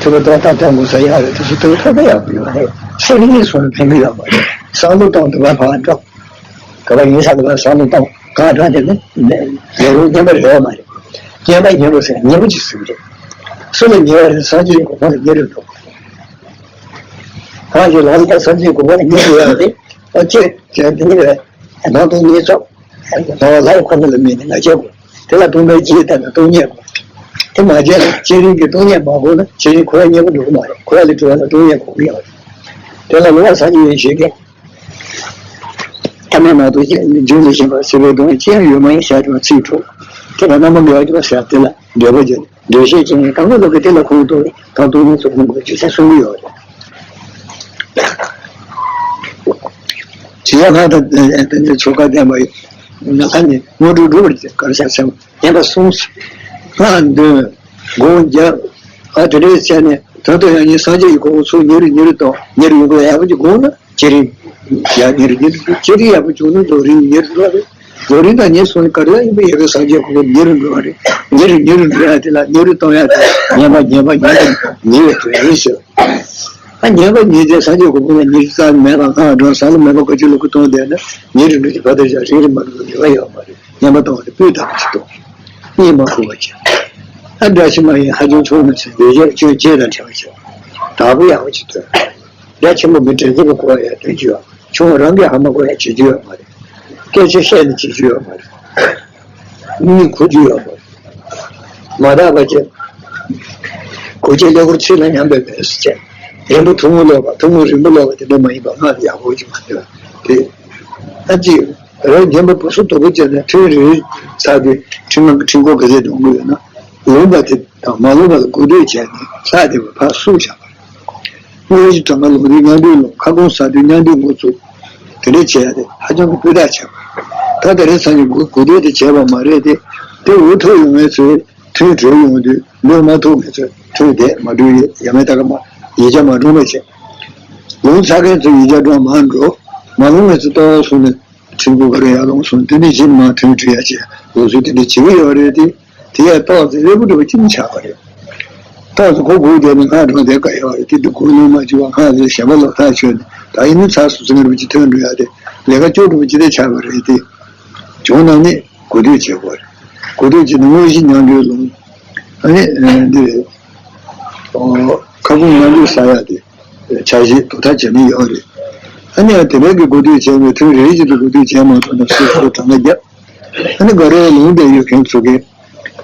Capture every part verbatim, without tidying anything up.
ཐུབ་པ་ཏོག་ཏག་གཏོང་དགོས་ས་ཡག་རེད། དེ་ཚོ་ཐུབ་པ་ཐོབ་པ་ཡག་པོ་ཡོད་རེད། སེམས་ཉིད་སོང་ནས་ཕན་གི་ཡོད་མ་རེད། བསམ་བློ་གཏོང་དུས་བ་ཕར་འགྲོ། ག་པར་ཡིན་ས་ག་པར་བསམ་བློ་གཏོང་གང་འགྲོ་དེ་ནི་ལས་རོགས་ཉན་པ་རེད་བ་མ་རེད། ཉན་པ་ཉན་པ་ཟེར་ཉན་པ་ཅིག་ཟེར་གི་རེད། སུ་ལ་ཉན་པ་རེད། སངས་རྒྱས་ཀྱི་གོ་འཕང་ལ་ཉན་རུ་འགྲོ། གང་ཞིག་ལམ་ལ་སངས་རྒྱས་ཀྱི་གོ་འཕང་ལ་ཉན་རུ་ཡོད་རེད། ཨ་ཅེ་ཅེ་འདི་ནི་རེད། ནང་དུ་ཉེས་ཚོགས། ལ་ལ་ཡི་ཁོ་ན་ལ་མེད་ནི་ང་རྒྱལ་དགོས། དེ་ལ་སྟོང་པའི་རྒྱུད་ལྟར་ན་སྟོང་ཉིད་དགོས། དེ་མ་བྱས་ན་བསྐྱེད་རིམ་གྱི་སྟོང་ཉིད་མ་གོ་ན་བསྐྱེད་རིམ་འཁོར་བའི་གཉེན་པོ་འགྲོ་གི་མ་རེད། འཁོར་བ་ལས་གྲོལ་བ་ན་སྟོང་ཉིད་གོ་གི་ཡོད་རེད། དེ་ལ་ལོ་བ་སངས་རྒྱས་ཡིན་ཞེས་ཀྱང་། ཐ་མལ་ནང་དུ་རྒྱུན་ལས་བཞིན་པ་སྲིད་པའི་སྡུག་བསྔལ་ཅི་ཡང་ཡོད་མ་ཡིན་ཟེར་དུས་ཚིག་དྲུག་དེ་ལ་རྣམ་པ་འགལ་བ་ཟེར་དེ་ལ་འགྲེལ་པ་བརྒྱབ། འགྲེལ་བཤད་ཅན་གང་གི་ལོག་གི་དེ་ལ་ཁོང་དུ་ད་སྟོང་ཉིད་ཚོ་ཁོང་གི་ཇི་ལྟར་གསུང་གི་ཡོད་རེད། ཇི་ཡ་ཁ་དང་དེ་ཚོ་ཁ་བསྟན་པ་ཡིན་ན་ཁ་ནས་དངོས་གྲུབ་སྒྲུབ་པར་བྱེད་གར་ཤ་སེམས་བསྟན་པ་གསུངས། སྔགས་འདོན། སྒོམ་རྒྱབ། ཨ་དེ་འདྲའི་བྱས་ནས་ད་ལྟ་ཡང་ཉིན་སངས་རྒྱས་ཀྱི་གོ་འཕང་ཚུར་ཉེ་རུ་ཉེ་རུ་དང་ཉེ་རུ་ཡོང་གི་ཡག་པོ་ཅིག་དགོངས་ན། བསྐྱེད་རིམ་ཡང་ཉེ་རུ་ཉེ་རུ་འགྲོ། བསྐྱེད་རིམ་ཡག་པོ་བྱུང་ན་རྫོགས་རིམ་ཉེ་རུ་འགྲོ་བ་རེད། རྫོགས་རིམ་དང་ཉེ་སོང་ནས་ག་རེ་ཡིན་པ་ཡོད་པའི་སངས་རྒྱས་གོ་འཕང་ཉེ་རུ་འགྲོ་བ་རེད། ཉེ་རུ་ཉེ་རུ་འགྲོ་ཡ་དེ་ལ་ཉེ་རུ་གཏོང་ཡ་དེ་ཉེས་པ་ཉེས་པ་ཉེས་པ་ཉེས་པའི་དོན་ཡིན་ཟེར། ཨ་ཉེས་པ་ཉེས་ཏེ་སངས་རྒྱས་གོ་འཕང་ལ་ཉེ་རུ་རྩ་མེད་པ་སྔགས་འགྲོ་ས་ལ་མེད་པ་བཀའ་ཆོས་ལ་ཁུ་གཏོང་བསྡད་ན་ཉེ་རུ་འགྲོ་གི་བར་དུ་བཞག་རིང་རིང་མ་འགྲོ་བའི་རེ་བ་ཡོད་མ་རེད། ཉེས་པ་གཏོང་བ་དེ་སྤུས་དག་པ་ཞིག་གཏོང་། གཉིད་མ་ཁུག་པ་བྱེད། ཨ་འདྲ་ཞིག་མ་ཡིན་ཧ་ཅང་ཆུང་ནས་ཟིན་འདོད་རྒྱལ་སྐྱོན་བྱེད་དང་བྲལ་བ་བྱེད། དག་པོ་ཡག་པོ་ཅིག་ཐོན། རྒྱ་ཆེན་པོ་མི་དྲན་ཚིག་པ་གོ་བ་ཡ་དོན་གྱི་ཡོད། ཆུང་བ་རང་གིས་ཧ་མ་གོ་ཡ་བྱེད་རྒྱུ་ཡོད་མ་རེད། སྐད་ཆ་བཤད་ནས་བྱེད་རྒྱུ་ཡོད་མ་རེད། གཉིད་ཁུག་རྒྱུ་ཡོད་མ་རེད། མ་དག་པ་བྱས། གོ་ཆའི་ཀླད་ཀོར་ཚིག་ལ་ཉམས་པའི་མེད་སུ་བྱས། རིང་པོ་ཐུང་ངུ་ལོག་པ་ཐུང་ངུ་རིང་པོ་ལོག་པ་དེ་འདྲ་མ་ཡིན་པ་སྔགས་ཡག་པོ་ཅིག་མ་འདོད་དེ། ཨ་ཅེ། རོ་རྒན་པ་བུ་སུ་དོ་པོ་བྱས་ནས་ཐུན་རེ་རེ་ཚར་དུས་ཁྲིམས་ཁང་གི་ཁྲིམས་སྐོར་ག་ཚད་འདོན་དགོས་ཡོད་ན། ལུང་པ་དེ་དང་མ་ལུང་པ་ལ་གོ་ཐོས་བྱས་ནས་ལྷ་དེ་བ་ཕར་བསུ་བཞག་པ་རེད། དངོས་གཞི་གྲངས་ཀ་ལོངས་དུས་མཉམ་འདུས་ལོངས། ཁ་སྐོང་ཟ་དུས་མཉམ་འདུས་འགོ་ཚུགས། དེ་འདྲ་བྱས་ཏེ་ཧ་ཅང་གི་སྤུས་དག་བྱས་པ་རེད། ད་དེ་རིང་སང་ཉིན་གོ་གོ་ཐོས་དེ་བྱས་པ་མ་རེད་དེ། དེ་འུ་ཐུག་ཡོང་མཁན་ཚོས་ཐུན་གྲོལ་ཡོང་དུས་འགྲོ་མ་ཐུབ་མཁན་ཚོས་ཐུན་དེ་མ་གྲོལ་ཡོད་ཡ་མེད་ད་ག་མ་ཡིག་ཆ་མ་འགྲོ་མ་བྱས། ལུང་ཚ་མཁན་ཚོས་ཡིག་ཆ་འགྲོ་མ་འགྲོ། མ་ལུང་མཁན་ཚོས་ལྟ་བ་སོང་ནས། ཁྲིམས་ཁང་ག་རེ་ཡར་ལོངས་སོང་དེ་ནས་གཞི་མ་ཐོན་བྲིས་ཡ་བྱས་ལོ་ཚོད་དེ་འདྲ་བྱེད་ཀྱི་ཡོད་རེད་དེ། དེ་ཡང་ཏོག་ཙེ་ལེགས་པོ་འགྲོ་བ་ཅི་མི་ཆགས་པ་རེད། ཏོག་ཙེ་གོ་དགོས་དེ་ནི་སྔགས་འགྲོ་དེ་ག་ཡོད་རེད་དེ་འདུག་གོ་ལོང་མ་བྱུང་བ་སྔགས་ལས་གཞན་པ་ལོག་ཐག་ཆོད་ནས་ད་ཡིན་ནི་ཚར་སོང་ཟེར་ནས་འགྲོ་བ་ཅི་ཐོན་འགྲོ་ཡ་དེ་ལས་ཀ་སྐྱོ་འགྲོ་བ་ཅི་དེ་ཆགས་པ་རེད་དེ། བྱུང་ན་ནི་གོ་ཐོས་བྱེད་དགོས་རེད། གོ་ཐོས་བྱེད་ནི་དངོས་གཞི་མཉམ་འགྲོའི་ལུང་། ཨ་ནི་འདི་རེད། ཁ་སྐོང་མཉམ་འགྲོ་ས་ཡ་དེ། འཆར་གཞི་དོ་ཐག་བྱེད་ནི་ཡོད་རེད། ཨ་ནི་དེ་འདྲ་གི་གོ་ཐོས་བྱས་ནས་ཐུན་རེ་རེ་བཞིན་དུ་གོ་ཐོས་བྱས་མ་ཐུབ་ན་སོ་སོར་གྲངས་ཀ་བརྒྱབ། ཨ་ནི་ག་རེ་ལུང་བསྡད་ཡོད་མཁན་ཚོ་གིས།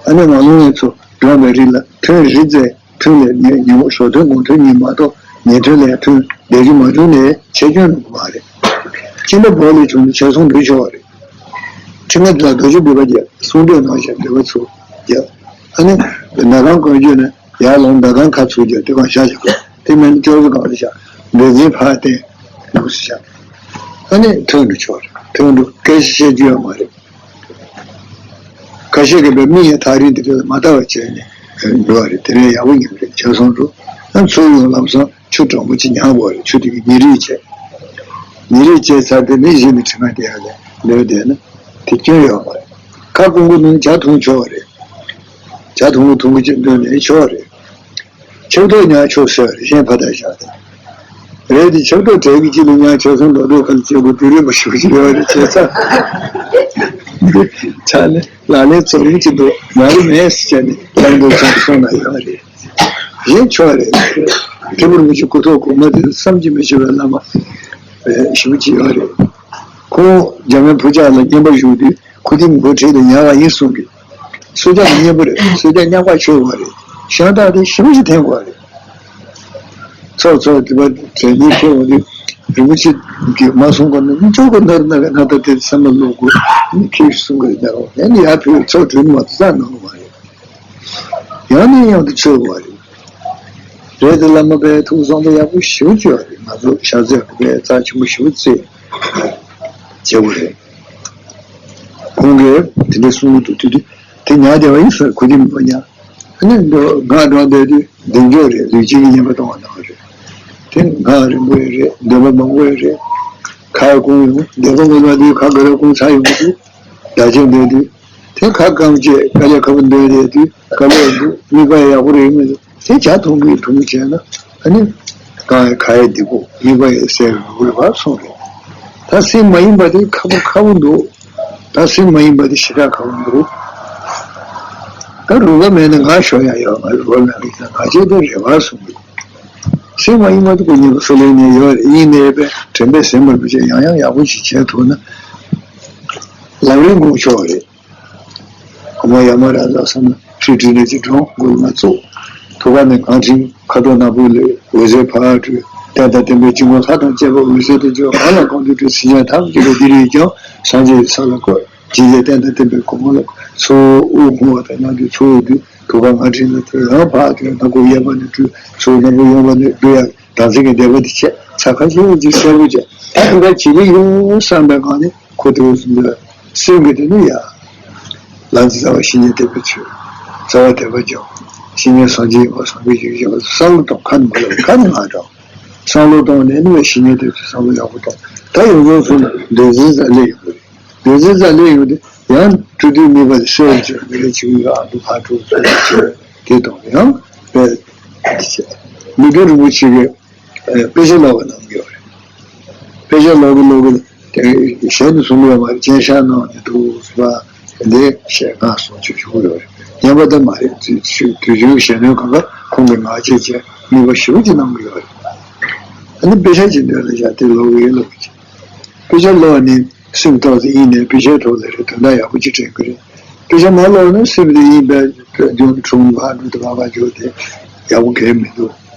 ཨ་ནི་མ་ལུང་བའི་ཚོ་འགྲོ་བའི་རིགས་ལ་ཐུན་རེ་རེ་ཚེ་ཐུན་ལས་ཉེ་ཉེ་བོ་ཞོགས་ཐུན་དགོང་ཐུན་གཉིས་མ་གཏོགས་ཉལ་ཐུན་ལས་ཐུན་བསྡད་རྒྱུ་མ་བྱུང་ནས་ཆད་སྐྱོན་འགྲོ་གི་མ་རེད། སྤྱི་ཟླ་བོད་ལས་བྱུང་ནས་ཆད་སོང་འགྲོ་ཆོག་པ་རེད། ཁྲིམས་ལ་རྡོ་རྗེ་སྒྲུབ་པ་རྒྱལ་གསུང་འདོད་ནང་བཞིན་འདོད་པ་ཚུར་རྒྱལ། ཨ་ནི་ཟླ་གམ་བསྐོར་རྒྱུ་ནི། ཡར་ལོངས་ཟླ་གམ་ཁ་ཚུར་རྒྱབ་དེ་གང་བཞག་བཞག་དེ་མིན་ཅོག་ཙེ་གང་ལ་བཞག་འདོད་འཛིན་ཕར་བསྟན་འདུག་སེ་བཞག་ཨ་ནི་ཐོན་འགྲོ་ཆོག་རེད། ཐོན་འགྲོ་སྐད་ཆ་བཤད་རྒྱུ་ཡོད་མ་རེད། ཁ་ཤས་ཀྱིས་པའི་མི་ཡི་ཐག་རིང་དེ་འདྲ་ལ་མ་ལྟ་བ་བྱས་ནས་འགྲོ་བ་རེད། དེ་རེད་ཡག་པོ་ཡིན་རེད། ཆ་སོང་འགྲོ་ཨ་ཚུར་ཡོང་ལམ་སང་ཆུ་གྲང་མོ་ཅིག་ཉར་དགོས་རེད། ཆུ་དེ་གི་ཉིན་རེ་བྱས། ཉིན་རེ་བྱས་ཚར་དེ་ནས་གཞི་ནས་དྲི་མ་དེ་ཡར་ལས་ལོས་བསྡད་ན་དེ་སྐྱོན་ཡོད་མ་རེད། ཁ་སྐོང་གི་ནང་ཇ་འཐུང་ཆོག་རེད། ཇ་འཐུང་གི་འཐུང་གི་ཅིག་འདོན་ནས་ཆོག་རེད། ཆབ་ཏོག་ཉར་ཆོག་ཟེར་བ་རེད། གཞན་ཕ་ད་བཞག་དང་། རེད་དེ་ཆབ་ཏོག་དྲེག་གི་ཅི་ལ་ཉར་ཆོག་སོང་ལོ་ཏོག་ཁ་ལ་བཅད་དགོས་དུས་རིམ་པ་ཞུ་གི་ཡོད་རེད་བྱས་ཙང་། ཆ་ནས་ལ་ལས་ཚོ་རིམ་གྱི་འདུག་ང་རུ་མེད་ཟེར་ནས་ལམ་འགྲོ་ཚོང་སོང་ན་ཡོད་རེད། གཞན་ཆོག་རེད། ཐིམ་ཕུ་རིན་པོ་ཆེ་སྐུ་ཐོག་གོང་མ་དེ་བསམ་གྱིས་མི་ཁྱབ་པའི་བླ་མ་ཞེ་པོ་ཅིག་ཡོད་རེད། ཁོང་འཇམ་དབྱངས་ཕུར་ལྕགས་ལ་བསྙེན་པ་ཞུ་དུས་ཁུ་ཐིམ་མགོ་ཁྲིད་དུ་ཉར་བ་ཡིན་གསུང་གི། གསོལ་ཇ་ནི་སྙན་པོ་རེད། གསོལ་ཇ་མཉམ་པར་མཆོད་དགོས་རེད། ཤང་ཏང་དེ་ཞེ་པོ་ཅིག་འཐེན་དགོས་རེད། ཚོགས་ཚོགས་དེ་པར་དྲན་ནས་ཁྱེར་འོང་དུས་རིན་པོ་ཆེ་གིས་མ་གསུང་ག་ནི་མི་ཆོག་གི་ནོར་ན་ག་ན་ད་དེ་བསམ་བློ་ལོག་དགོས་ནི་ཁྱེད་གསུང་གི་རེད། ད་རུང་ཡང་ནི་ཡར་ཕེབས་ཚོགས་གྲོལ་མ་ཐུབ་ཙང་གནང་བ་རེད། ཡང་ནས་ཡང་དུ་མཆོད་དགོས་རེད། རེད་དེ་བླ་མ་པའི་ཐུགས་བཟང་པོ་ཡག་པོ་ཞེ་པོ་ཅིག་ཡོད་རེད། ང་ཚོ་ཤར་རྩེ་དགོན་པའི་རྩ་ཆེན་པོ་ཞེ་པོ་རྩེ་བྱེད་དགོས་རེད། ཁོང་གིས་དེ་འདྲའི་གསུང་གི་འདུག་དེ་དུས་དེ་ཉར་བསྡད་པ་ཡིན་ཟེར། ཁུ་ཐིམ་མི་ཉར། ཨ་ནི་འདི་ང་འགྲོ་བསྡད་དུས་འདི་འཇོག་རེད། ལུས་སྦྱིན་གྱི་བསྙེན་པ་གཏོང་བ་གནང་བ་རེད། དེ་ང་རིང་པོ་ཡོད་རེད། འདོད་པ་མང་པོ་ཡོད་རེད། ཁ་སྐོང་ཡོང་འདོད་པ་མང་པོ་དུས་ཁ་ག་རེ་སྐོང་ཚར་ཡོང་གི་འདུག་བདག་ཅག་འདོད་དུས་དེ་ཁ་སྐམ་བྱས་དཀའ་ལས་ཁག་པོ་འདོད་བསྡད་དུས་དཀའ་ལས་འདུག་དམིགས་པ་ཡག་པོ་རེད་མི་འདུག་དེ་ཇ་འཐུང་གི་འཐུང་བྱས་ན་ཨ་ནི་གང་ཡང་ཁ་ཡི་སྡིག་པ་མིད་པ་ཡི་སེལ་བའི་རོལ་པ་སོང་རེད། ད་སེམས་མ་ཡིན་པ་དེ་ཁག་པོ་ཁག་པོ་འདུག་ད་སེམས་མ་ཡིན་པ་དེ་ཞེ་དྲག་ཁག་པོ་འདུག་ད་རོལ་པ་མེད་ན་ང་ཤོར་ཡང་ཡོད་མ་རེད། རོལ་པ་མེད་པ་ཡིན་ན་ང་བཅས་དེ་རེ་བ་སོང་གི། སེམས་མ་ཡིན་པ་དེ་ཀུན་ཉེ་བ་སུ་ལས་ནས་ཡོད་རེད། ཡིན་ནའི་པས་དྲན་པས་ཟིན་པར་མི་བྱེད། ཡང་ཡང་ཡག་པོ་ཞིག་བྱེད་ཐུབ་ན་ལམ་རིམ་དགོངས་ཆོག་རེད། གོང་མ་ཡ་མ་ར་ཛ་ས་ན་ཁྲི་ཁྲི་ནས་ཅི་གྲོང་མགོ་ལ་བཙུགས། ཐུགས་ཀ་ནས་གང་དྲན། ཁ་དོག་ནག་པོ་ལས་འོད་ཟེར་ཕར་འཕྲོས། རྟེན་དང་བརྟེན་པའི་དཀྱིལ་འཁོར་ལྷ་དང་བཅས་པ་འོད་ཟེར་དུ་འཇོ། གང་ལ་གང་འདུལ་སྤྲུལ། སྲིད་ཞིའི་མཐའ་མཇུག་ཏུ་འདི་རུ་ཀྱང་སངས་རྒྱས་ཀྱི་ས་ལ་བཀོད། རྗེ་ཡི་རྟེན་དང་བརྟེན་པའི་གོ་འཕང་ལ། ཚོགས་དབུ་བསྔོ་བ་དང་མཉམ་དུ་ཚོགས་དབུ་བསྡུས། ཐུགས་ཀ་ང་དྲན་ལ་ཐོས། ཡང་ཕར་ཐོན། སྣ་ཁུག་གཡས་པ་ནས་བཀྲུས། ཚོགས་སྣ་ཁུག་གཡོན་པ་ནས་བཀྲུས། ཡང་བདག་འཛིན་གྱི་བདེ་བ་དེ་བྱས། ཚ་ཁ་ཤས་ཀྱི་གསལ་པོ་བྱས། ད་ཐུགས་ཀ་བྱེད་ཀྱི་ཡོད་བསམ་པའི་སྒང་ནས་ཁོ་ཐུགས་སུ་འདུག་སེམས་ཀྱི་དེ་ནི་ཡ། ལམ་གྱི་རྩ་བ་བཤེས་གཉེན་བསྟེན་པའི་ཚུལ། རྩ་བ་དད་པ་སྦྱོང་། བཤེས་གཉེན་སངས་རྒྱས་ཡིན་པ་བསམ་པའི་ཡིད་ཀྱི་བསམ་བློ་གཏོང་། ཁ་ནས་མ་ལབ། ཁ་ནས་ང་དྲང་། བསམ་བློ་གཏོང་ནས་ནི་བའི་བཤེས་གཉེན་དེ་ཚོའི་བསམ་བློ་ཡག་པོ་གཏོང་། ད་ཡོངས་རྫོགས་ཚུལ་ལ་འདོད་འཛིན་རྩ་སླེབས་ཡོང་གི་རེད། འདོད་འཛིན་རྩ་སླེབས་ཡོང་དུས་ཡང་སྤྲོ་བསྡུའི་དམིགས་པ་དེ་གསལ་བར་བྱེད། མི་ལས་བྱེད་ཀྱི་ཨ་འདུ་ཕར་འགྲོ་ཚུལ་བྱེད་དེ་དང་ཡང་དཔེ་མི་འདུག་རིན་པོ་ཆེ་གི་དཔེ་ཆ་ཀློག་པ་གནང་གི་ཡོད་རེད། དཔེ་ཆ་ཀློག་གི་ཀློག་གི་དེ་གཞན་དུ་གསུང་གི་ཡོད་མ་རེད། སྤྱན་ཤར་གནང་ནས་འདུག་ཟེར་བ་དེ་འདྲའི་བཤད་ང་གསུང་ཆོས་ཞུ་གི་ཡོད་རེད། ངན་པ་ད་མ་རེད། དུས་ཚོད་དུས་ཚོད་གཞན་ནོའི་སྒང་ག་ཁོང་གིས་ངག་བཅད་བྱས་དམིགས་པ་ཞེ་པོ་ཅིག་གནང་གི་ཡོད་རེད། ཨ་ནི་དཔེ་ཆ་ཅིག་འདོན་ལ་བཞག་དེ་ཀློག་གི་ཀློག་གི་བྱས། དཔེ་ཆ་ཀློག་ནས་སེམས་ཏོག་ཙམ་དབྱིངས་ནས་དཔེ་ཆའི་ཐོག་ལ་རེ་དོན་དག་ཡག་པོ་ཅིག་དྲན་གྱི་རེད། དཔེ་ཆ་མ་ཀློག་ན་སེམས་དེ་དབྱིངས་པའི་རྒྱུན་འཁྲུག་ཕར་འགྲོ་དེ་ཕར་ཕར་འགྱོ་དེ་ཡག་པོ་གང་ཡང་མི་འདུག་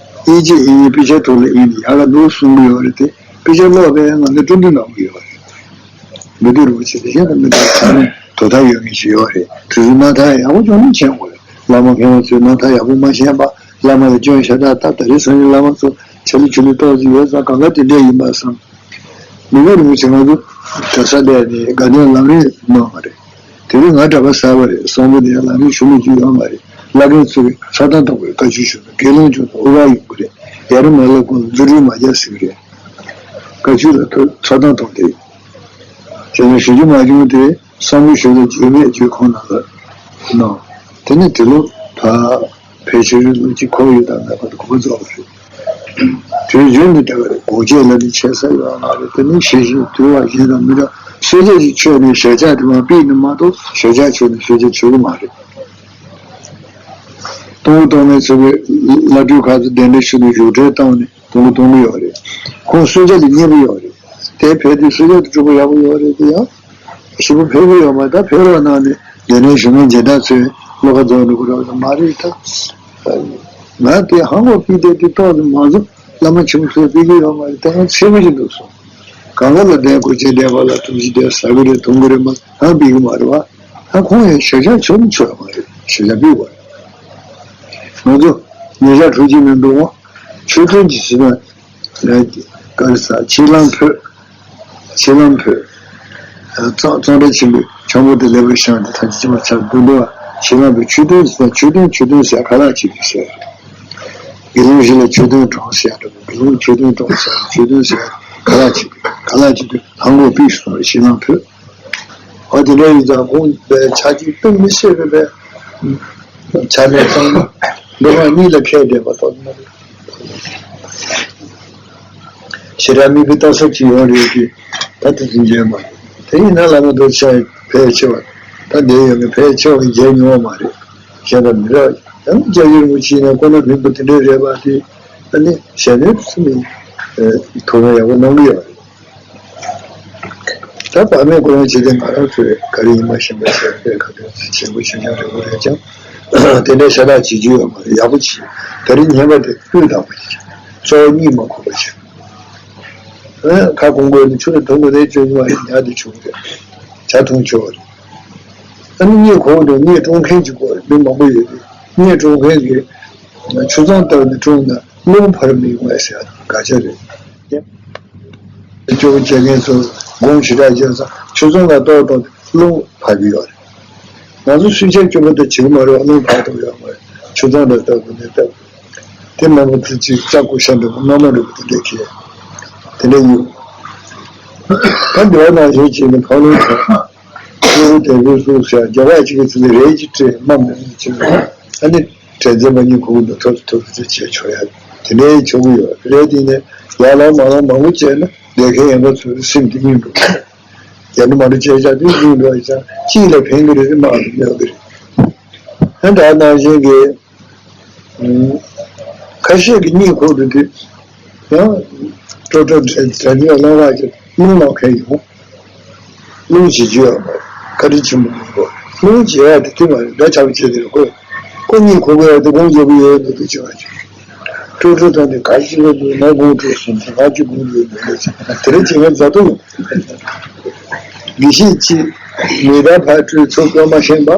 དབྱིངས་ཀྱི་དབྱིངས་ནས་དཔེ་ཆའི་ཐོག་ལ་དབྱིངས་ནས་ཡག་ག་འདུག་གསུང་གི་ཡོད་རེད་དེ། དཔེ་ཆ་ཀློག་པའི་ངང་ནས་སྤྲོ་བསྡུ་གནང་གི་ཡོད་རེད། མི་སྡུག་རིན་པོ་ཆེ་དེ་བཞིན་དུ་མི་སྡུག་ཚང་མས་དོ་ཐག་ཡོད་མཁན་ཞིག་ཡོད་རེད། དུས་ཚོད་སྣང་ཐག་ཡག་པོ་ཅུང་ཟད་མཁྱེན་དགོས་རེད། བླ་མ་མཁས་པ་ཚོས་སྣང་ཐག་ཡག་པོ་མ་མཁྱེན་པ། བླ་མ་ལ་སྐྱོན་ཤ་སྟག་བཏབ། ད་རེས་སང་ཉིན་བླ་མ་ཚོ་ཆ་ལུགས་ཆུ་ལུགས་ཏོག་ཙམ་ཡོད་ཙང་གང་ག་དེ་འདྲ་ཡིན་པ་བསམ། མི་སྡུག་རིན་པོ་ཆེ་ང་ཚོ་གྲྭ་ས་བསྡད་ནས་དགའ་ལྡན་ལམ་རིམ་གནང་བ་རེད། དེ་རིང་ང་གྲྭ་པ་གསར་པ་རེད། གསང་ཕུ་དེ་ཡང་ལམ་རིམ་ཞུ་མི་རྒྱུ་ཡོད་མ་རེད། བླ་རྒན་ཚོ་གིས་ཚོགས་གཏམ་གཏོང་དགོས་བཀའ་ཆོས་ཞུ་དགོས། དགེ་སློང་ཆུང་དུ་དབུ་བ་ཡོང་གི་རེད། ཡ་རབས་མ་ལབ་གོང་ལ་རྫུ་འཕྲུལ་མ་རྒྱག་ཟེར་གི་རེད། བཀའ་ཆོས་ལ་ཐོ་ཚོགས་གཏམ་གཏོང་དེ། དེ་ནས་ཞུ་རྒྱུ་མ་བྱུང་དེ་གསང་ཕུ་ཞུ་ལ་བརྗོད་མེད་བརྗོད་ཁོང་ནང་ལ་གནང་། དེ་ནས་དེ་ལོ་ཕ་ཕལ་ཆེར་ལོ་གཅིག་འཁོར་ཡོད་དང་མེད་པ་དེ་གོ་རྫོགས་པ་རེད། དུས་རྒྱུན་དུ་དེ་བ་རེད། དགོངས་བཅད་ལ་ནི་ཆད་ས་ཡོད་མ་རེད། དེ་ནི་ཤེས་བཞིན་དུལ་བ་གཞན་དང་མི་འདྲ། གསོལ་ཇ་ཞིག་མཆོད་ནས་ཞལ་ཆད་དེ་མ་ཕུལ་ནི་མ་གཏོགས་ཞལ་ཆད་མཆོད་ནས་གསོལ་ཇ་མཆོད་གི་མ་རེད། གཏོང་གི་གཏོང་མེད་ཚོ་གི་བླ་སྤྲུལ་ཁག་ཚོ་གདན་འདྲེན་ཞུ་ནས་བཞུགས་གྲལ་བཏང་ནས་གཏོང་གི་གཏོང་གི་ཡོད་རེད། ཁོང་གསོལ་ཇ་ལ་མཉེས་པོ་ཡོད་རེད། དེ་ཕེབས་དུས་གསོལ་ཇ་དེ་སྤྲོ་པོ་ཡག་པོ་ཡོད་རེད། དེ་ཡང་ཞེ་པོ་ཕེབས་ཀྱི་ཡོད་མ་རེད། ད་ཕེབས་རོགས་གནང་ནས་གདན་འདྲེན་ཞུ་མཁན་སྦྱིན་བདག་ཚོས་བློ་ཁ་རྫོགས་འགྲོ་གི་རེད་མ་རེད། ད་ང་དེ་ཧང་གོ་པི་དེ་དེ་ཏོག་ཙམ་མང་ཚོགས་བླ་མ་ཆེན་པོ་ཚོས་ཕེབས་ཀྱི་ཡོད་མ་རེད། ད་ཡང་ཚད་མ་ཞིག་འདུག་སོང་། གང་ག་ལ་གདན་གོས་ཆེན་ལྡན་པ་ལ་དུང་ཞིག་དེ་ཟ་གི་རེད་འཐུང་གི་རེད་མ་ཧང་ཕེབས་ཀྱི་མ་རེད་བ། ད་ཁོང་ཡང་ཞལ་ཆད་མཆོད་མི་མཆོད་མ་རེད། ཞལ་ཆད་ཕུལ་བ་རེད། ང་ཚོ་ཉེ་ཆར་འཁྲུག་ཅིག་མི་འདུག་བ། ཆོས་ཐུན་གྱི་ཟིན་ན་ག་རེ་ཟ་ཕྱི་ལམ་ཕུད། ཕྱི་ལམ་ཕུད། གཙང་གཙང་སྦྲ་ཆེན་པོའི་འཁྱམ་པོ་དེ་ལེགས་པར་བཤམས་ཏེ་ཐམས་ཅད་ཅི་མ་ཆག་འདུག་འདུག་བ། ཕྱི་ལམ་ཕུད་ཆོས་ཐུན་ཟིན་ན་ཆོས་ཐུན་ཆོས་ཐུན་ཟེར་ག་ལ་བྱེད་དུས་ཟེར། དགེ་སློང་བཞི་ལ་ཆོས་ཐུན་དྲངས་ཟེར་འདུག་དགེ་སློང་ཆོས་ཐུན་དྲངས་ཟེར་ཆོས་ཐུན་ཟེར་ག་ལ་བྱེད་དུས་ག་ལ་བྱེད་དུས་ཧང་གོ་པི་སོང་ཕྱི་ལམ་ཕུད། འོ་དེ་འདྲ་ཡིན་ཙང་ཁོང་པའི་ཆ་གཅིག་སྟོན་མི་ཤེས་པའི་པའི་ཆ་ནས་ཙང་འདུ་ཁང་གཉིས་ལ་ཁད་བསྡད་པ་ཐོག་མ་རེད། ཞེ་དྲག་མིག་གིས་ལྟ་ས་ཅིག་ཡོད་རེད་དེ་ད་དེ་ཚོ་མཇལ་མ་རེད། དེ་ཡིན་ན་བླ་མ་རྡོ་རྗེ་འཆང་ཕལ་ཆེ་བ་ད་འདིར་ཡོད་མཁན་ཕལ་ཆེ་བ་མཇལ་མྱོང་བ་མ་རེད། གཞན་དང་མི་འདྲ་བ་ཡང་སྐྱབས་རྗེ་རིན་པོ་ཆེ་ཡིན་ན་ཁོ་ན་མིན་པ་དེ་འདྲ་རེད་པ་དེ་ཨ་ནི་གཞན་ནས་སུ་མིན་ཐུགས་ཡག་པོ་གནང་གི་ཡོད་རེད། ད་བར་མའི་སྐུ་ཡོན་བྱེད་དེ་ང་རང་ཚོས་ག་རེ་ཡིན་མ་ཤེས་པ་བྱས་པའི་ཁ་ཏོན་བྱེད་དགོས་ཆེ་ཆུང་རེ་བོ་རེ་ཀྱང་དེ་འདྲའི་ཤ་སྟག་བྱེད་རྒྱུ་ཡོད་མ་རེད། ཡག་པོ་བྱེད་ག་རེ་ཉན་པ་དེ་སྤུས་དག་པོ་བྱེད་གཙོ་བོ་གཉིད་མ་ཁུག་པ་བྱེད། ཁ་སྐོང་དགོས་ནི་ཆུ་ལ་འཐུང་དགོས་ནས་བཅོས་ཉོ་བ་རེད། ཉལ་དུ་ཆུག་རེད། ཇ་འཐུང་ཆོག་རེད། ཨ་ནི་གཉིད་ཁུག་འགྲོ་གཉིད་དཀྲོངས་མཁན་གྱི་སྐོར་མི་མང་པོ་ཡོད་རེད། གཉིད་དཀྲོངས་མཁན་གྱི་ཆུ་གཙང་བཏབ་ནས་འཐུང་ན་རླུང་འཕར་མི་ཡོང་བས་ཟེར་ཡ་དགག་བྱ་རེད། སྐྱོ་བོ་བྱེད་མཁན་ཚོ་དགོངས་ཞེ་དྲག་བརྒྱབ་ཙང་ཆུ་གཙང་ལ་ཏོག་ཏོག་རླུང་འཕར་གྱི་ཡོད་རེད། ང་ཚོ་སུན་ཆད་སྐྱོ་པོ་དེ་བྱེད་ཀྱི་མ་རེད། རླུང་འཕར་ཐུབ་ཡོད་མ་རེད། ཆུ་གཙང་ལ་ལྟ་དགོས་ནས་ལྟ་དགོས། དེ་མང་པོ་ཚིག་གཅིག་རྩ་ཀུ་ཤ་འདྲ་པོ་རྔ་མ་འདྲ་པོ་དེ་འདྲས་ཁྱེར། དེ་འདྲས་ཡོད། ད་འདི་བ་ནང་བཞིན་བྱས་ནས་ཁ་ལོང་ཁ། སྐྱེ་བོ་དལ་བུས་བསྲུངས་ཟེར་རྒྱ་བ་གཅིག་གི་ཚུལ་དུ་རས་ཀྱིས་སྤྲས་མ་མེད་ནས་ཅི་རེད། ཨ་ནི་ དྲན་འཛིན་པ་གཉིད་ཁུག་ནས་ཐོབ་ཐོབ་ཐོབ་བྱས་ཆོག་ཡ་དེ་འདྲའི་ཆོག་གི་ཡོད་རེད། དེ་ནས་ཡར་ལངས་མར་ལངས་མང་པོ་བྱས་ན་བདེ་མཁན་ཡན་པ་ཚོའི་སེམས་དེ་གཉིད་འགྲོ། ཡར་ལངས་མར་ལངས་བྱས་བཞག་དུས་གཉིད་འགྲོ་ཡ་ཅང་གཅིག་ལ་ཕན་གི་རེད། དམག་ལ་གནོད་གི་རེད། ཨ་ད་ནང་བཞིན་གྱི་ཁ་ཤས་ཀྱི་གཉིད་ཁུག་འགྲོ་དུས་ཡང་སྤྲོ་སྤྲོ་དྲན་དྲན་ནས་བློ་བག་གི་རླུང་ལངས་མཁན་ཡོང་། རླུང་བྱེད་རྒྱུ་ཡོད་མ་རེད། བཀའ་དྲིན་ཆེན་པོ་མིན་པ། རླུང་བྱེད་ཡ་དེ་དེ་མ་རེད། འདྲ་ཆགས་པ་བྱེད་དེ་རེད། ཁོ་ཁོ་གཉིད་ཁུག་གི་ཡ་དེ་དགོངས་འཇོག་གི་ཡོད་འདུག་འདུག་བྱེད་པ་བྱེད། སྤྲོ་སྤྲོ་དང་དེ་ག་ཞིག་ལ་འདུག་ང་དགོངས་སྤྲོ་སོང་ཚེ་ང་ཅིག་དགོངས་འཇོག་མེད་ལ་བྱེད་དེ་རེད། བྱེད་མཁན་རྫ་ཏོ་ཡོང་། དགེ་བཤེས་ཀྱིས་མི་ད་ཕར་སྤྲོད་ཚུར་སྤྲོད་མ་ཤེས་པ།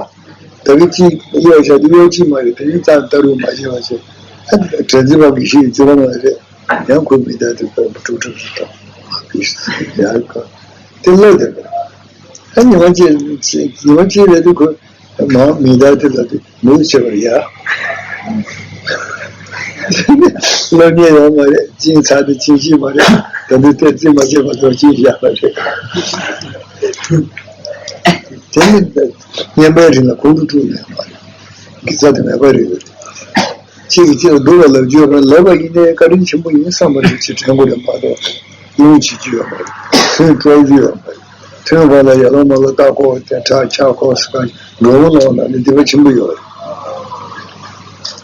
ད་གི་གཅིག་གཡོག་བྱ་དེ་གཡོག་གཅིག་མ་རེད། དེ་ཡིན་ཙང་ལྟ་རུ་མ་བྱེད་པ་བྱེད། ཨ་དྲན་འཛིན་པ་དགེ་བཤེས་ཀྱི་བརྩེ་བ་མ་རེད། ཡང་ཁོའི་མི་ད་དེ་ཕར་སྤྲོད་སྤྲོད་སུ་བཏང་། ཡང་ཁོ་དེ་ལོས་དེ་རེད། ཨ་ཉི་མ་གཅིག་ཉི་མ་གཅིག་རེད་དེ་ཁོ། མ་མི་ལྟར་དེ་ལ་དེ་མུ་ཆེ་བར་ཡ། སློབ་གཉེར་ཡོད་མ་རེད། ཅིང་ཚ་དེ་ཅིང་ཤེས་མ་རེད། ད་དུང་ཏེ་རྩིས་མ་བྱས་པ་ཚོ་ཅིང་ཤེས་ཡག་པ་རེད། དེ་ནི་བསྙེན་པའི་རིང་ལ་ཁོང་ཁྲོ་དཀྲུག་ཡོད་མ་རེད། དགེ་རྩ་དེ་མེད་པ་རེད། གཅིག་གིས་གཅིག་ལ་སྡུག་པ་ལབ་རྒྱུ་ཡོད་པ་ལབ་པ་ཡིན་ནའི་བཀའ་དྲིན་ཆེན་པོ་ཡིན་བསམ་པ་རེད། ཅེས་དྲན་དགོས་རེད་མ་གཏོགས་རླུང་བྱེད་རྒྱུ་ཡོད་མ་རེད། ཐུན་དཀྲོག་རྒྱུ་ཡོད་མ་རེད། ཐུན་གོང་ལ་ཡར་ལངས་མར་ལངས་ལྟ་སྐོར་དེ་ཁྲག་ཆག་སྐོར་ཟེར་ག་འགྲོ་འོང་ལ་ནི་སྡིག་པ་ཆེན་པོ་ཡོད་རེད།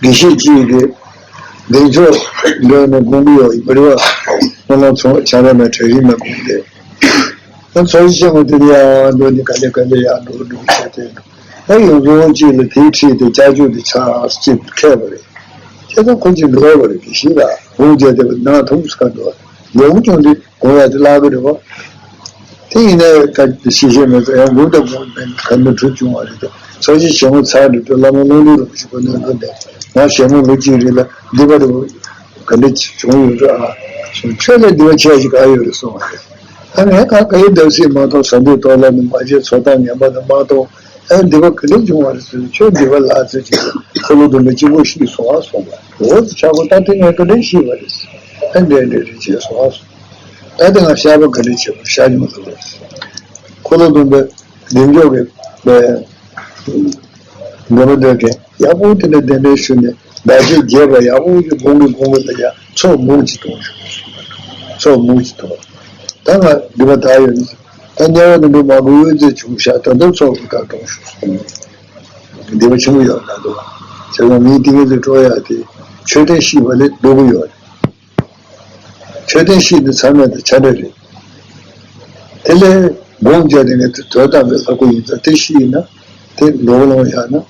དགེ་བཤེས་གཅིག་གིས་བདེ་མཆོག་འདོན་ནས་དགོངས་ཀྱི་ཡོད་ཡིན་པ་རེད་བ། སྨོན་ལམ་ཚོགས་བྱ་ར་མའི་གྲལ་རིམ་ལ་དགོངས་ཏེ། ད་ཚོགས་གཞི་ཆེན་མོ་དེ་ལ་ཡང་འགྲོ་ནི་ག་ལེ་ག་ལེ་ཡར་འགྲོ་འགྲོ་བྱས་ཏེ། ད་ཡོངས་རྫོགས་གཅིག་ལ་དེའི་འཁྲིས་དེ་ལྕགས་ཀྱུ་དེ་ཆགས་ཅིག་ཁེལ་བ་རེད། ཁྱེད་ཚོ་ཁོ་གཅིག་འགྲོ་བ་རེད། དགེ་བཤེས་ལ་དགོངས་བྱས་ཏེ་ནང་ཐུགས་སུ་ག་འགྲོ་ལོག་ཀྱང་དེ། དགོངས་ཡ་དེ་བརླག་གི་རེད་བ། དེ་ཡིན་ན་ད་ཤེས་བྱའི་མི་ཚོ་ཡང་དགོངས་དང་དགོངས་མེད་ག་འདྲ་གྲུབ་བྱུང་བ་རེད་དེ། ཚོགས་གཞི་ཆེན་མོ་ཚར་འགྲོ་དུས་བླ་མ་ཀླུ་སྒྲུབ་རིན་པོ་ཆེ་ཁོ་ནས་ཀླུ་འདེབས་ང་ཞལ་ངོ་ལོ་གཅིག་རིང་ལ་སྡིག་པ་རེད་ག་འདྲ་བྱུང་ཡོད་རེད་ཨ། ཁྱོད་ལས་སྡིག་པ་ཆེ་ཞིག་ག་ཡོད་རེད་གསུངས་བ་རེད། ད་ངས་ག་ག་ཡོད་འདབ་སྲིད་མ་གཏོགས་ཟ་འདོད་ལྟོགས་ལ་ནི་མ་བྱས་ཚོགས་གཏམ་ངན་པ་དང་མ་གཏོགས། ཨ་སྡིག་པ་ག་འདྲ་བྱུང་བ་རེད་ཟེར་ཁྱོད་སྡིག་པ་ལགས་ཚོད་ཅིག་འཁོར་ལོ་སྡོམ་པའི་དཀྱིལ་འཁོར་བཤིག་སོང་བ་གསུངས་པ། འོ་ཙི་ཆག་པོ་ད་དེ་ངས་ག་འདྲ་ཤེས་པ་རེད། ཨ་འདྲ་འདྲ་རེད་ཅེས་སོང་བ་གསུངས། ད་དེ་ང་ཤག་པ་ག་འདྲ་བྱེད་པ་ཤག་ཉུང་ལ་རེད། འཁོར་ལོ་སྡོམ་པའི་བདེ་མཆོག་གི་པའི་འདོན་པ་འདོན་མཁན་ཡག་པོ་དེ་འདྲ་གདན་འདྲེན་ཞུས་ནས་བདག་བསྐྱེད་རྒྱས་པ་ཡག་པོ་ཞིག་དགོངས་ཀྱི་དགོངས་ཀྱི་ལ་ཡ་ཚོགས་མུག་ཅིག་གཏོང་ཞུ། ཚོགས་མུག་ཅིག་གཏོང་། ད་ང་འདི་པ་ད་ཡོད་ནི། ད་དམྱལ་བ་ནི་འགྲོ་མ་དགོས་ཚེ་བྱུང་ཤག་ད་ལྟ་ཚོགས་ཀྱི་བཀའ་གཏོང་ཞུ་གསུངས། འདི་པ་ཆེན་པོ་ཡོད་ན་འདུག་བྱས་ཙང་མིའི་ཏིང་ངེ་འཛིན་སྤྲོ་ཡག་དེ་མཆོད་རྟེན་བཤིག་པ་ལས་སྡུག་གི་ཡོད་རེད། མཆོད་རྟེན་བཤིག་ནི་མཚམས་མེད་དང་ཆ་འདྲ་རེད། དེ་ལས་སྒོམ་བརྒྱབ་ནས་ངས་དོན་དམ་པའི་ལྷ་སྐུ་ཡིན་ཙང་དེ་བཤིག་ཡིན་ན་དེ་ལོག་ལོང་ཡག་ན་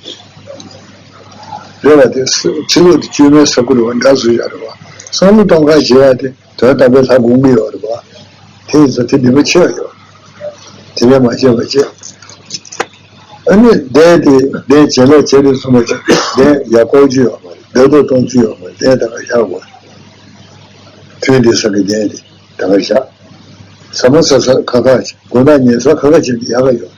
རེད་བ། དེ་ཕྱི་ལོགས་དེ་བཅོས་མའི་ས་ཁུ་རེད་བ། འདྲ་བཟོ་ཡག་རེད་བ། བསམ་བློ་གཏོང་ཁ་བྱེད་ཡག་དེ། དོན་དམ་པའི་ལྷ་དགོངས་ཀྱི་ཡོད་རེད་པ། དེ་ཡིན་ཙང་དེ་ནུས་པ་ཆེ་བ་ཡོད། དེ་འདྲ་མ་བྱས་པ་བྱས། ཨ་ནི་གདན་དེ་གདན་བྱེད་ལས་བྱེད་དུ་སོང་བ་ཅིག་གདན་ཡར་བཀོག་རྒྱུ་ཡོད་མ་རེད། བདེ་ཏོག་གཏོང་རྒྱུ་ཡོད་མ་རེད། གདན་ད་ག་བཞག་དགོས་རེད། ཐུན་དེ་ས་གི་གདན་དེ་ད་ག་བཞག་ཟ་མ་ཟ་ས་ཁ་ཁ་བྱེད། དགོང་དག་ཉལ་ས་ཁ་ཁ་བྱེད་དེ་ཡག་ག་ཡོད་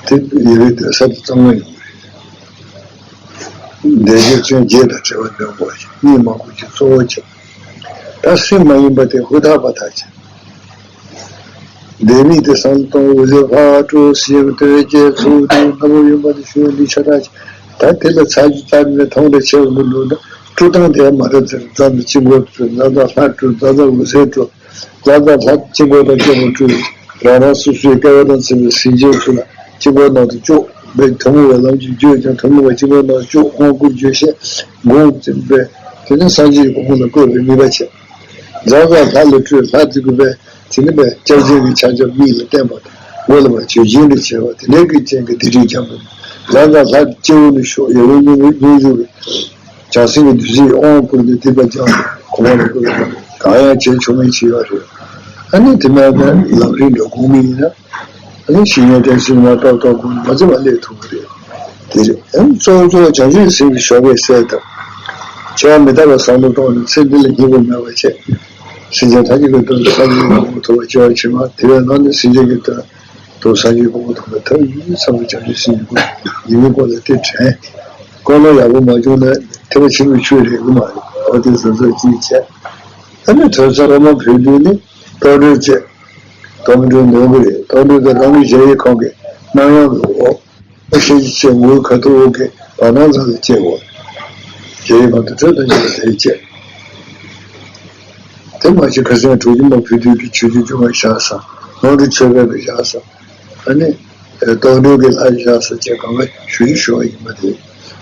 རེད། དེ་ཡི་གེ་འདོན་ས་དེ་གཙང་མ་ཡོང་གི་རེད། འདས་རྗེས་ཚུན་རྗེས་དང་བྲལ་བ་འདོན་དགོས་ཤིང་གཉིད་མ་ཁུག་ཅིང་གཙོ་བོ་བྱེད། ད་སེམས་མ་ཡེངས་པ་དེ་ཧུར་ཐག་པ་ཐག་བྱེད། འདས་མིག་དེ་བསམ་བློ་གཏོང་འོད་ཟེར་ཕར་སྤྲོ་ཞིང་སྟོན་བཅས་ཚུར་འདུས་སྣ་བུག་གཡོན་པ་དེ་ཤུགས་འདི་ཆ་ཐག་བྱེད། ད་དེ་ལ་ཚ་རྒྱུ་རྩ་ནས་མཐོང་དང་ཆེ་བ་མི་འདུག་ན་སྤྲོ་སྟངས་དེ་མ་རབས་ཚེ་རྫ་དང་དཀྱིལ་འཁོར་སྤྲོ། རྫ་དང་ལྷ་སྤྲོ། རྫ་དང་འོད་ཟེར་སྤྲོ། ལ་ལ་ལྷ་དཀྱིལ་འཁོར་དང་སྐྱེ་བོ་སྤྲུལ། རང་རང་སོ་སོའི་སྐལ་བ་དང་མཚུངས་པའི་སེམས་ཅན་ཚོ་ལ་དཀྱིལ་འཁོར་ནང་དུ་བཅུག་པའི་ཐུན་མོང་བའི་ལམ་གྱིས་བརྗོད་ཀྱང་ཐུན་མོང་བའི་དཀྱིལ་འཁོར་ནང་དུ་བཅུག་དབང་བསྐུར་བརྗོད་བཤད་སྒོམ་བྱེད་པས་དེ་ནི་སངས་རྒྱས་ཀྱི་གོ་འཕང་ལ་བཀོད་པའི་ནུས་པ་ཆེ། ཛ་ཛ་ལྷ་ལ་སྤྲུལ་ལྷ་དེ་གུས་པས་དེ་ནི་པའི་སྐྱབས་སྦྱིན་གྱི་ཕྱག་རྒྱ་མིག་ལ་བསྟན་པ་དང་མགོ་ལ་པ་ཆོས་སྦྱིན་དུ་བྱེད་པ་དེ་ནས་ཀྱི་ཅན་གྱི་སྡིག་སྒྲིབ་སྦྱང་བ། ཛ་ཛ་ལྷ་སྤྱི་བོ་ནས་ཤོག་ཡ་ཝེ་ཉུང་ཉུང་ཞུ་བའི། བྱང་སེམས་ཀྱི་བདུད་རྩིས་དབང་བསྐུར་ཏེ་སྡིག་པ་སྦྱངས་ཏེ་གོ་འཕང་ལ་བཀོད་པ་གང་ཡང་བྱས་ཆོག་མིན་ཅི་ཡོད་རེད། ཨ་ནི་དེ་མིན་ན་ལམ་རིམ་འགྲོ་དགོས་མི་ཡིན་ན་ཨ་ནི་ཞི་གནས་བརྟན་བཞུགས་མ་ཏོག་ཏོག་དགོས་མ་བརྩི་བ་སླེབས་ཐུབ་ཀྱི་རེད། དེ་རེད། ཨ་ནི་གཙོ་བོ་གཙོ་བོ་བྱང་ཆུབ་སེམས་ཀྱི་ཞོགས་པའི་གསལ་ཐབས། འཆི་བ་མི་རྟག་པའི་བསམ་བློ་གཏོང་ནས་ཚེ་འདི་ལ་སྙིང་པོ་མེད་པ་བྱས། སེམས་ཅན་ཐམས་ཅད་ཀྱི་དོན་དུ་སངས་རྒྱས་ཀྱི་གོ་འཕང་ཐོབ་པར་སྐྱེ་བ་ཕྱི་མ་དེ་བས་ལྷག་ནས་སེམས་ཅན་གྱི་དོན། དུ་སངས་རྒྱས་གོ་འཕང་ཐོབ་པའི་ཐབས་ཡིན་བསམ་པའི་བྱང་ཆུབ་སེམས་ཀྱི་སྒོ་ནས་ཉེས་དམིགས་སྐོར་ལ་དེ་དྲན། ཀུན་སློང་ཡག་པོ་མ་བྱུང་ན་ཐེག་པ་ཆེན་པོའི་ཆོས་རེད་གི་མ་རེད། འོ་དེ་གཟབ་གཟབ་ཅིག་བྱས། ཨ་ནི་ཐོས་བསམ་སློབ་མ་ཕུལ་དུས་ནི་ལྟོ་འགྲོས་བྱས། ལྟོ་འགྲོས་འདོན་གི་རེད། ལྟོ་འགྲོས་དེ་རང་གི་གཞལ་ཡས་ཁང་གི་གནམ་ཡངས་ལ་འོ། ཤེས་ཀྱི་ཆེ་ངོའི་ཁ་ཐུག་འོག་གི་བར་སྣང་ཙམ་ལ་སྐྱེ་བ། རྒྱལ་བའི་བར་དུ་ཁྲོད་དུ་འཇུག་པ་དེ་སྐྱེ། དེ་མ་ཕྱིན་ཁ་སང་དྲུག་ཅུ་མ་ཕུལ་དུས་ཀྱི་ཆོས་ཀྱི་སྐྱོང་བ་བཞག་ས། ནང་དུ་ཆོས་པའི་བཞག་ས། ཨ་ནི། རྟོགས་ལྡན་གྱི་ལྷ་བཞག་ས་བཅས་གང་ག་ཞུ་རྒྱུ་ཞུ་བ་ཡིན་པ་དེ།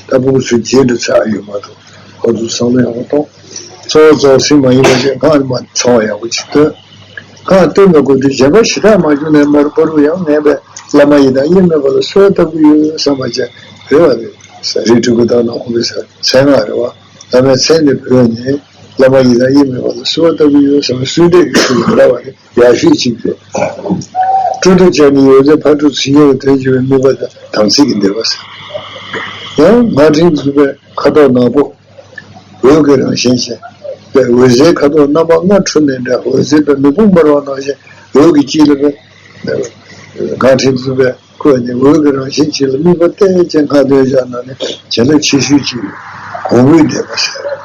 ད་ཕྲུ་གུ་ཚོའི་རྗེས་འགྲོ་ཚར་ཡོད་མ་གཏོགས་ཁོ་ཚོ་བསམ་བློ་ཡག་པོ་གཏོང་། གཙོ་བོ་གཙོ་བོ་ཟིན་མ་ཡིན་པ་ཞིག་སྔར་མ་ཚང་བ་ཡག་པོ་ཅིག་སྟོན། གང་སྟོན་པའི་སྐོར་དུ་གཞན་པ་ཞེ་དྲག་མ་བྱུང་ནས་མར་བར་དུ་ཡང་ངས་པའི་བླ་མ་ཡི་དམ་དབྱེར་མེད་པ་ལ་གསོལ་བ་བཏབ་ཀྱི་ཡོད་བསམ་པ་བྱས་བོས་པ་རེད། རིགས་དྲུག་གི་བདག་ན་ཧོ་བི་ས་མཚན་སྔགས་རེད་བ། བླ་མའི་མཚན་ནས་བོས་ནས་བླ་མ་ཡི་དམ་དབྱེར་མེད་པ་ལ་གསོལ་བ་བཏབ་ཀྱི་ཡོད་བསམ་པའི་གསོལ་འདེབས་ཀྱི་ཚུལ་ལ་འདྲ་བ་རེད། ཡར་ཞུས་ཅིག་རེད། སྤྲོ་བསྡུ་བྱས་ནས་ཡོད་ཚད་ཕར་འགྲོ་ཚུར་ཉེ་བའི་དོན་བྱེད་པའི་དམིགས་པ་དང་དམ་ཚིག་གི་འདོད་པ་ཟེར། ཡང་སྔགས་ཕྲེང་བཙུགས་པའི་ཁ་དོག་ནག་པོ། འོད་ཀྱི་རང་བཞིན་ཅན། པའི་འོད་ཟེར་ཁ་དོག་རྣམ་པ་ལྔ་འཕྲོ་ནས་འདྲ་འོད་ཟེར་པའི་མེ་དཔུང་འབར་བ་ནང་བཞིན་འོད་ཀྱི་དཀྱིལ་ལ་སྔགས་ཕྲེང་བཙུགས་པའི་བཀོད་ནས་འོད་ཀྱི་རང་བཞིན་གཅིག་ལ་དམིགས་པ་གཏད་ཅིང་ཁ་འདོན་བཞག་ན་ནི་བྱིན་རླབས་ཆེ་ཤོས་ཅིག་ཡོད། གོང་འོག་འདོད་པ་ཟེར།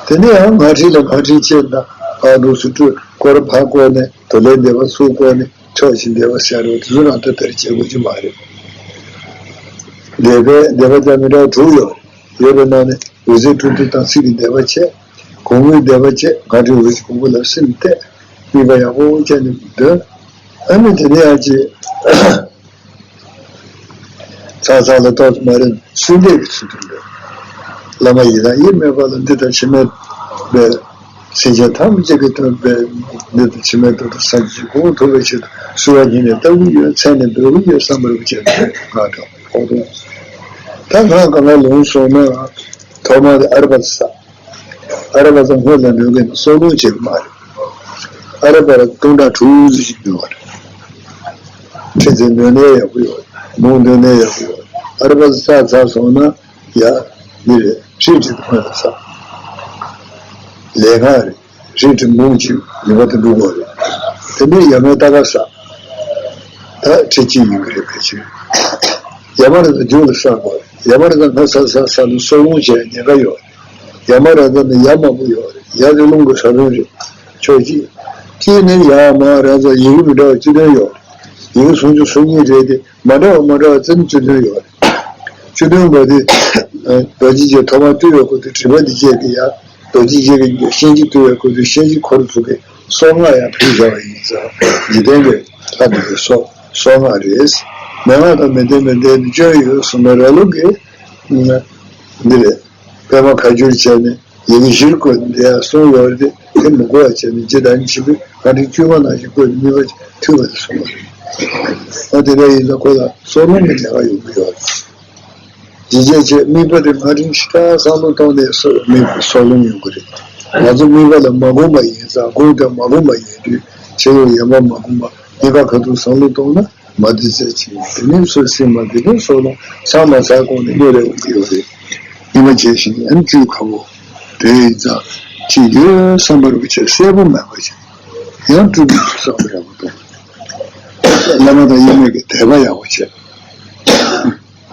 དེ་ནས་ཡང་སྔགས་ཕྲེང་ལ་སྔགས་ཕྲེང་བཅས་དང་ཕར་འགྲོ་ཚུར་སྤྲོད་སྐོར་ཕར་བསྐོར་ནས་དོ་ལའི་འདོད་པ་ཚུར་བསྐོར་ནས་ཕྱོགས་བཞིར་འདོད་པ་ཟེར་རོ་དེ་ཚོ་རང་ལྟ་ལྟར་བྱེད་དགོས་ཀྱི་མ་རེད། འདོད་པའི་འདོད་པ་ཀྱང་མི་འདྲ་བ་དྲུག་ཡོད། ཡོད་པའི་ནང་ནས་འོད་ཟེར་སྤྲོ་བསྡུ་དང་ཚིག་གི་འདོད་པ་བྱས། གོང་འོག་འདོད་པ་བྱས་སྔགས་ཕྲེང་འོད་ཀྱི་གོང་བུ་ལ་སེམས་གཏད། དམིགས་པ་ཡག་པོ་བྱས་ནས་འདོན། ཨ་ནི་དེ་ནས་ཡང་ཅིག་ཚར་ཚར་ལ་ཏོག་ཙམ་མ་རེད་གསོལ་འདེབས་ཀྱི་ཚུལ་དུ་འདོན། བླ་མ་ཡི་དམ་དབྱེར་མེད་པ་ལ་འདི་ལྟར་འཆི་མེད་པའི་སེམས་ཅན་ཐམས་ཅད་ཀྱི་དོན་པའི་འདི་ལྟར་འཆི་མེད་དོན་དུ་སངས་རྒྱས་གོང་ཐུབ་པའི་ཆེད་དུ་གསོལ་བ་ཉིད་ནས་བཏབ་ཀྱི་ཡོད་མཚན་ནས་འབོད་ཀྱི་ཡོད་བསམ་པར་བྱས་ནས་སྔགས་བགྲང་། ད་ང་གང་ག་ལུང་སོང་ན་ཐོག་མ་དེ་ཨ་ར་པ་ས། ཨ་ར་པ་ས་སྔོན་ལ་འདོན་མཁན་སོགས་ལུང་བྱེད་ཀྱི་མ་རེད། ཨ་ར་པ་ལ་སྟོང་ཕྲག་དྲུག་ཅུ་ཞིག་འདོན་པ་རེད། ཁྲི་ཚེ་འདོན་ནས་ཡག་པོ་ཡོད་རེད། མུང་འདོན་ནས་ཡག་པོ་ཡོད་རེད། ཨ་ར་པ་ས་ཚར་སོང་ན་ཡ་འདི་རེད། ཁྲི་ཁྲི་དུ་སྔོན་ལ་ས། ལས་སྔགས་རེད། རིགས་དྲི་མུང་གཅིག་ངེས་པར་དུ་འགྲོ་དགོས་རེད། དེ་ནས་ཡ་མའི་རྟ་ཁ་ས། ད་ཁྲི་གཅིག་ཡིན་གྱི་རེད་ཕལ་ཆེར། ཡ་མ་རི་དང་རྒྱུགས་ལ་ས་དགོས་རེད། ཡ་མ་རི་དང་ལྷ་ས་ས་ས་ནི་སོགས་ལུང་བྱས་ཉེན་ཁ་ཡོད་རེད། ཡ་མ་ར་ད་ནི་ཡ་མང་པོ་ཡོད་རེད། ཡ་དེ་རླུང་གི་ས་བོན་རེད། ཕྱོགས་གཅིག་གཅིག་ནི་ཡ་མ་ར་ད་ཡི་གེ་མི་འདྲ་བ་བཅུ་བདུན་ཡོད་རེད། ཡི་གེ་སུམ་ཅུ་སོ་གཉིས་རེད་དེ། མ་འདྲ་བ་མ་འདྲ་བ་ཙམ་བཅུ་བདུན་ཡོད་རེད། བཅུ་བདུན་པ་དེ། རྡོ་རྗེ་རྗེ་ཐོག་མར་བཏུལ་བའི་སྐོར་དུ་དྲི་མ་འདི་བཅས་ཀྱི་ཡང་རྡོ་རྗེ་རྗེ་གི་གཤིན་རྗེ་བཏུལ་བའི་སྐོར་དུ་གཤིན་རྗེ་འཁོར་ཚོགས་ཀྱི་སྲོག་སྔགས་ཡང་ཕུལ་བཞག་པ་ཡིན་ཙང་འཇིག་རྟེན་པའི་ལྷ་འདི་གི་སྲོག་སྲོག་སྔགས་རེད། མན་ངག་དང་མི་ལྡན་པའི་ལྡན་དུ་སྐྱོན་ཡོད་གསུངས་པའི་ར་ལུག་གི་འདི་རེད། པད་མ་ཁ་བསྒྱུར་བྱས་ནས་ཡི་གེ་བཞིར་བཀོད་ནས་འདི་ཡང་གསུངས་ཡོད་རེད། དེ་མི་གོ་བ་བྱས་ནས་ཇི་ལྟར་ཆེན་པོའི་ཁ་འདི་བཅུ་པ་ནང་བཞིན་བཀོད་ནས་དམིགས་པ་མཐུན་པ་དེ་གསུངས་པ་རེད། ཨ་དེ་འདྲ་ཡིན་ཙང་ཁོ་ལ་སྲོག་ལུང་གི་ལས་ཀ་ཡོང་གི་ཡོད་རེད། ཇི་བྱས་ཅེས་དམིགས་པ་དེ་མ་དྲན་ཞེ་དྲག་བསམ་བློ་བཏང་ནས་སོ་དམིགས་པའི་སྲོག་ལུང་ཡོང་གི་རེད། ང་ཚོ་དམིགས་པ་ལ་མ་དགོངས་པ་ཡིན་ཙང་དགོངས་ཏེ་མ་དགོངས་པ་ཡིན་དུས་ཕྱི་ལོགས་ཡན་པ་མ་དགོངས་པ་གཉིས་ཀ་ཁ་ཐུག་བསམ་བློ་བཏང་ན། མ་དེ་ཚད་ཅིག་དེ་ནས་སོ་སེམས་མ་དེ་ནས་སོ་ལ་ཚང་མ་ཚར་གོང་ནས་གཉེར་རེ་འོང་གི་ཡོད་རེད། ཉི་མ་བྱས་ཤིང་ཨན་བཅུ་ཁ་བོ། དེ་ཡིན་ཙང་ཅི་ཡོད་བསམ་པར་བྱས་གསལ་པོ་མེད་པ་ཞིག་ཡང་སྤྲུལ་པའི་བསམ་པ་ཡག་པོ་གཏོང་། བླ་མ་དང་དབྱེར་མེད་ཀྱི་དད་པ་ཡག་པོ་བྱས།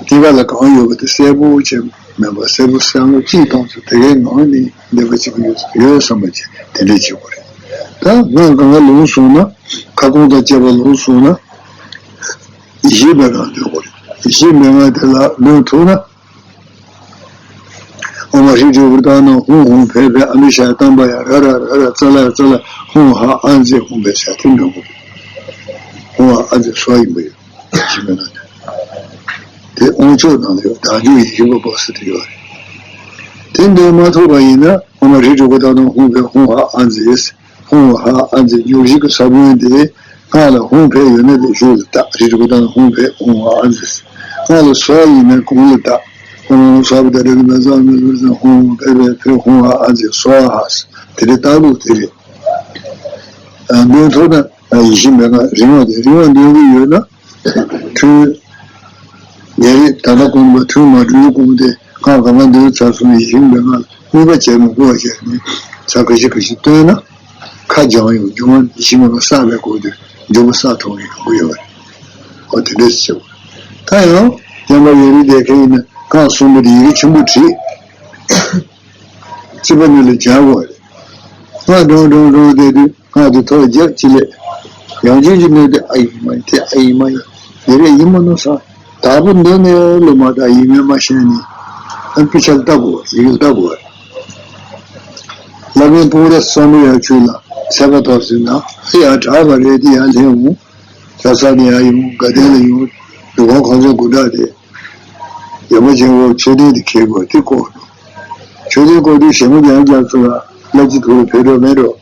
དེ་ག་ལ་གང་ཡོད་པ་དེ་གསལ་པོ་བྱས་མེད་པ་གསལ་པོ་བསམ་བློ་གཅིག་གཏོང་ཚུལ་དེ་གའི་ངང་ནས་འདོད་པ་གཅིག་པུ་ཡོད་ཡོད་བསམ་པ་བྱས་དེ་འདྲས་བྱེད་དགོས་རེད། ད་ང་གང་ག་ལུང་སོང་ན་ཁ་སྐོང་དང་བཅས་པ་ལུང་སོང་ན། ཡེ་ཤེས་མན་ངག་འདོན་དགོས་རེད། ཡེ་ཤེས་མན་ངག་དེ་ལ་འདོན་ཐུབ་ན། ཨོཾ་ཧྲཱིཿ་ཀྲོ་བུར་ཏ་ནང་ཧཱུྃ་ཧཱུྃ་ཕཊ་ཕཊ་ཨ་ནུ་ཤ་ཏམ་བ་ཡ་ར་ར་ར་ར་ཙ་ལ་ཡ་ཙ་ལ་ཧཱུྃ་ཧ་ཨ་ཛི་ཧཱུྃ་ཕཊ་ཤ་ཏི་འདོན་དགོས། ཧཱུྃ་ཧ་ཨ་ཛི་སྭཱ་ཧཱ་ཡིན་པ་ཡོད། ཡེ་ཤེས་མན་ངག་དེ། དེ་དབང་ཆོག་ནང་ལ་ཡོད། བདག་འཇུག་ཡེ་ཤེས་པ་པོ་སི་དེ་ཡོད་རེད། དེ་འདོན་མ་ཐུབ་པ་ཡིན་ན་ཨོཾ་ཧྲཱིཿ་ཀྲོ་བུར་ཏ་ནང་ཧཱུྃ་ཕཊ་ཧཱུྃ་ཧ་ཨ་ཛི། ཧཱུྃ་ཧ་ཨ་ཛི་སྙོགས་བཞི་གི་ས་བོན་དེ་སྔགས་ལ་ཧཱུྃ་ཕཊ་ཡོད་ན་དེ་གཞུག་ལ་བཏགས། ཧྲཱིཿ་ཀྲོ་བུར་ཏ་ནང་ཧཱུྃ་ཕཊ་ཧཱུྃ་ཧ་ཨ་ཛི། སྔགས་ལ་སྭཱ་ཧཱ་ཡིན་ན་གོང་ལ་བཏགས། ཧཱུྃ་ཧཱུྃ་སྭ་བྷཱ་ད་ར་བི་ཛ་ཧཱུྃ་ཕཊ་ཕཊ་ཧཱུྃ་ཧ་ཨ་ཛི་སྭཱ་ཧཱ། དེ་རེད། བཏགས་ལུགས་དེ་རེད། འདོན་ཐུབ་ན་ཡེ་ཤེས་མན་ངག་རིང་བ་དེ་རིང་བ་འདོན་གྱི་ཡོད་ན། ཐུན། ཉེ་རིང་ད་ལྟ་གོང་དུ་ཐུན་མ་གྲོལ་གོང་དེ་སྔགས་གང་ག་འདོན་ཚར་སོང་ཡེ་ཤེས་མན་ངག་ལ་དམིགས་པ་བྱས་ནས་བསྔོ་བ་བྱས་ནས་ཚར་ཁ་ཤས་ཁ་ཤས་བཏོན་ན་ཁ་སྦྱང་ཡོང་། སྦྱོང་བ་ཡེ་ཤེས་མན་ངག་བསགས་པའི་སྐོར་དུ་འཇུག་པ་བསགས་ཐུབ་མཁན་གང་ག་ཡོད་རེད། འོ་དེ་འདྲས་བྱེད་དགོས། ད་ཡང་རྐྱང་པ་ཡོད་རིགས་དེ་ཁ་ཡིན་ན་སྔགས་གསུམ་པོ་དེ་ཡི་གེ་ཆེན་པོ་བྲིས། རྩིས་པ་ནི་ལ་སྦྱར་དགོས་རེད། སྔགས་བགྲང་བགྲང་བགྲང་བསྡད་དུས་སྔགས་དེ་ཐོག་རྒྱབ་ཅིག་ལས། ཡང་བསྐྱར་གྱི་གནས་དེ་ཨ་ཡིན་མ་ཡིན་དེ་ཨ་ཡིན་མ་ཡིན་དེ་རེད་ཡིན་མ་ནོ་ས། དང་པོ་འདི་ནས་སློབ་མ་དང་ཡིག་ངོ་མ་ཤེས་ནས་ཨ་དཔེ་ཆ་ལྟ་དགོས། ཡིག་ལྟ་དགོས། བླ་མའི་དཔུང་ར་བསམ་བློ་ཡག་ཆུ་ལ་ཚད་པ་ཐོབ་ཟིན་ན་ཡང་དྲག་པ་རེད་དེ་ཡང་སླེབས་འོང་། ལྷ་ས་ནས་ཡང་ཡོང་དགའ་ལྡན་ལ་ཡོང་འདུ་ཁང་གོང་ས་དགུ་བྲག་དེ་ཡོད་མ་ཆེན་པོ་མཆོད་རྟེན་དེ་འཁེལ་དགོས་དེ་ལྐོག་འགྲོ། མཆོད་རྟེན་ལྐོག་འགྲོའི་ཞལ་ངོ་རྒྱང་རྒྱག་ཚུལ་ལ་གླ་ཅི་ཐུག་ལ་ཕེབས་འགྲོ་མེད་འགྲོ།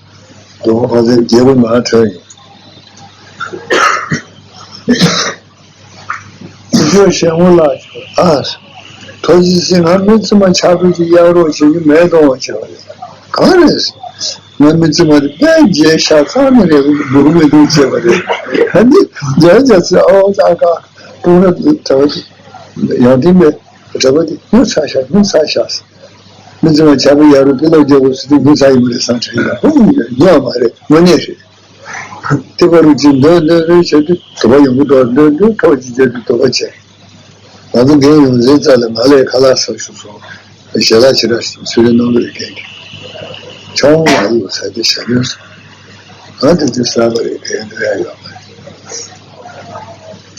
འདུ་ཁང་གོང་ས་རྒྱལ་པོ་མར་ཐོན་ཡིན། ཅི་ཁྱོད་ཞལ་ངོ་ལགས་ཀྱི་ཨ། ཐོ་ཅི་སི་ང་མི་ཚེ་མ་ཆགས་པའི་ཅི་གཡག་རོགས་བྱེད་ཀྱི་མེད་གཏོང་བ་བྱེད་པ་རེད། གང་རེད། ང་མི་ཚེ་མ་དེ་དཔེ་རྒྱལ་ཤ་ཚང་ནས་རེད་འགྲོ་གི་མི་འདུག་བྱས་པ་རེད། ཨ་ནི་རྒྱལ་རྒྱལ་ཚེ་ཨོ་ཙང་ཀ་སྤུན་ར་དུ་གྲྭ་པ་དེ་ཡང་དེ་མེད་གྲྭ་པ་དེ་ཉོ་ཚ་ཤ་ཉོ་ཚ་ཤ་ཟེར། མི་ཚེ་མ་ཆགས་པའི་གཡག་རོགས་དེ་ལ་རྒྱལ་པོ་སི་དེ་ཉོ་ཚ་ཡིན་པ་རེད་བསམ་དྲན་ཡོད་ཨོ་ཉོ་མ་རེད་དངོས་གནས་རེད། དེ་བར་རུ་ཅིག་འདོན་འདོན་འདོན་བྱས་ཏེ་དོ་པ་ཡོང་གི་འདུག་འདོན་འདོན་ཐོག་ཅིག་བརྒྱབ་ཏེ་དོ་པ་བྱས། ང་ཚོ་རྒན་ཡོང་ཟེར་ཙམ་ལ་ང་ལས་ཁ་ལག་ཟ་ཤོག་སོང་། ཞལ་ལག་ཕྱི་དྲགས་ཤིག་ཚུར་རེ་གནང་གི་རེད་རྒན་གྱིས། ཆང་ང་ལོ་ཟ་དེ་ཞལ་ལོས་སོང་། ང་དེ་དུས་ཟ་བ་རེད་རྒན་འདོན་ཡ་ཡོད་མ་རེད།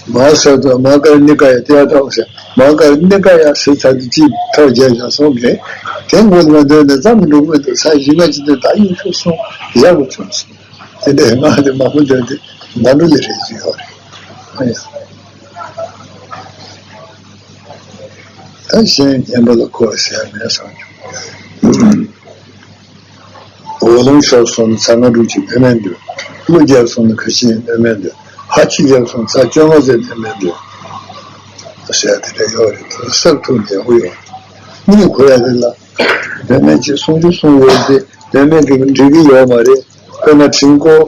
མ་ཟ་དུ་མ་དཀར་ནི་དཀར་ཡ་དེ་ཡ་ཐོག་ཟེར་མ་དཀར་ནི་དཀར་ཡ་ཟེར་ཚར་དུས་ཅིག་ཐོག་བརྒྱབ་བཞག་སོང་རྒན། དེ་མགོ་ལ་འདོན་ནས་ཙམ་མི་འགྲོ་གི་མི་འདུག་ས་གཞི་མ་ཅིག་དེ་ད་ཡོང་ཤོག་སོང་ཡག་པོ་བྱུང་སོང་། དེ་འདྲའི་ང་དེ་མང་པོ་འདོན་དུས་མ་འགྲོ་ལེ་རེད་ཅིག་ཡོད་རེད། ཨ་ཡ། ད་གཞན་ཉན་པ་ལ་གོ་བ་ཟེར་ཡ་མེད་བསམ་བྱུང་། འོག་རླུང་ཕྱོགས་སོང་ཚ་ང་དྲུག་ཅུ་བུད་མེད་འདུལ། ཀླུ་རྒྱལ་སོང་ཁ་ཆེ་བུད་མེད་འདུལ། ཧ་ཆི་རྒྱལ་སོང་ཚ་བཅོ་ལྔ་ཟེར་བུད་མེད་འདུལ། ཟེར་ཡ་དེ་འདྲ་ཡོད་རེད། དེ་སར་ཐུག་ནས་འོ་ཡོད། གཉིད་ཁུག་ཡ་དེ་ལ། བུད་མེད་ཅིག་སུང་ཅུ་སུང་ཡོད་དེ་བུད་མེད་ཀྱི་འགྲིག་གི་ཡོད་མ་རེད། དཔེར་ན་དྲིན་སྐོར།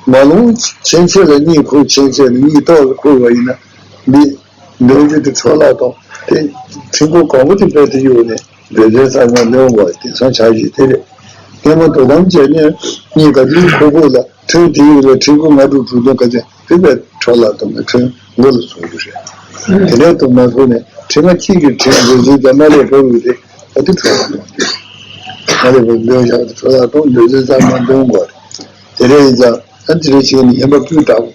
མ་ལུང་ཕྱིན་ཆད་ལ་གཉིད་ཁུག་ཕྱིན་ཆད་ལ་གཉིད་ཏོག་ཙམ་ཁུག་པ་ཡིན་ན། འདི་འདོན་རྒྱུ་དེ་འཕྲོ་བརླག་གཏོང་དེ་དྲིན་སྐོར་གང་པོ་དེ་རྦད་དེ་གཡུག་ནས་འདོད་འཛིན་གཙང་མ་འདོན་དགོས་དེང་སང་བྱ་བཞིན་དེ་རེད། སྔོན་མ་དོ་དམ་བྱས་ནས་གཉིད་ག་དུས་ཁུག་ཁུག་ལ་ཐུན་དེ་ཡིན་ལ་དྲིན་སྐོར་ལྔ་དྲུག་དྲུག་སྟོང་ག་ཚད་དེ་བས་འཕྲོ་བརླག་གཏོང་ནས་ཐུན་མགོ་ལ་ཚུགས་རྒྱུ་རེད། དེ་ནས་དུ་མ་ཐུག་ནས་དྲི་མ་གཅིག་གིས་དྲིན་འདོད་འཛིན་དང་མ་ལས་བབས་ཡོད་དེ་ཨ་དེ་འཕྲོ་བརླག་གཏོང་རྒྱུ། མ་ལས་བབས་འདོན་བཞག་དེ་འཕྲོ་བརླག་གཏོང་འདོད་འཛིན་གཙང་མ་འདོན་དགོས་རེད། དེ་རེད་ཡིན་ཙང་ཨ་དེ་རེད་བྱས་ནས་ཡིན་པ་སྤུས་དག་པོ།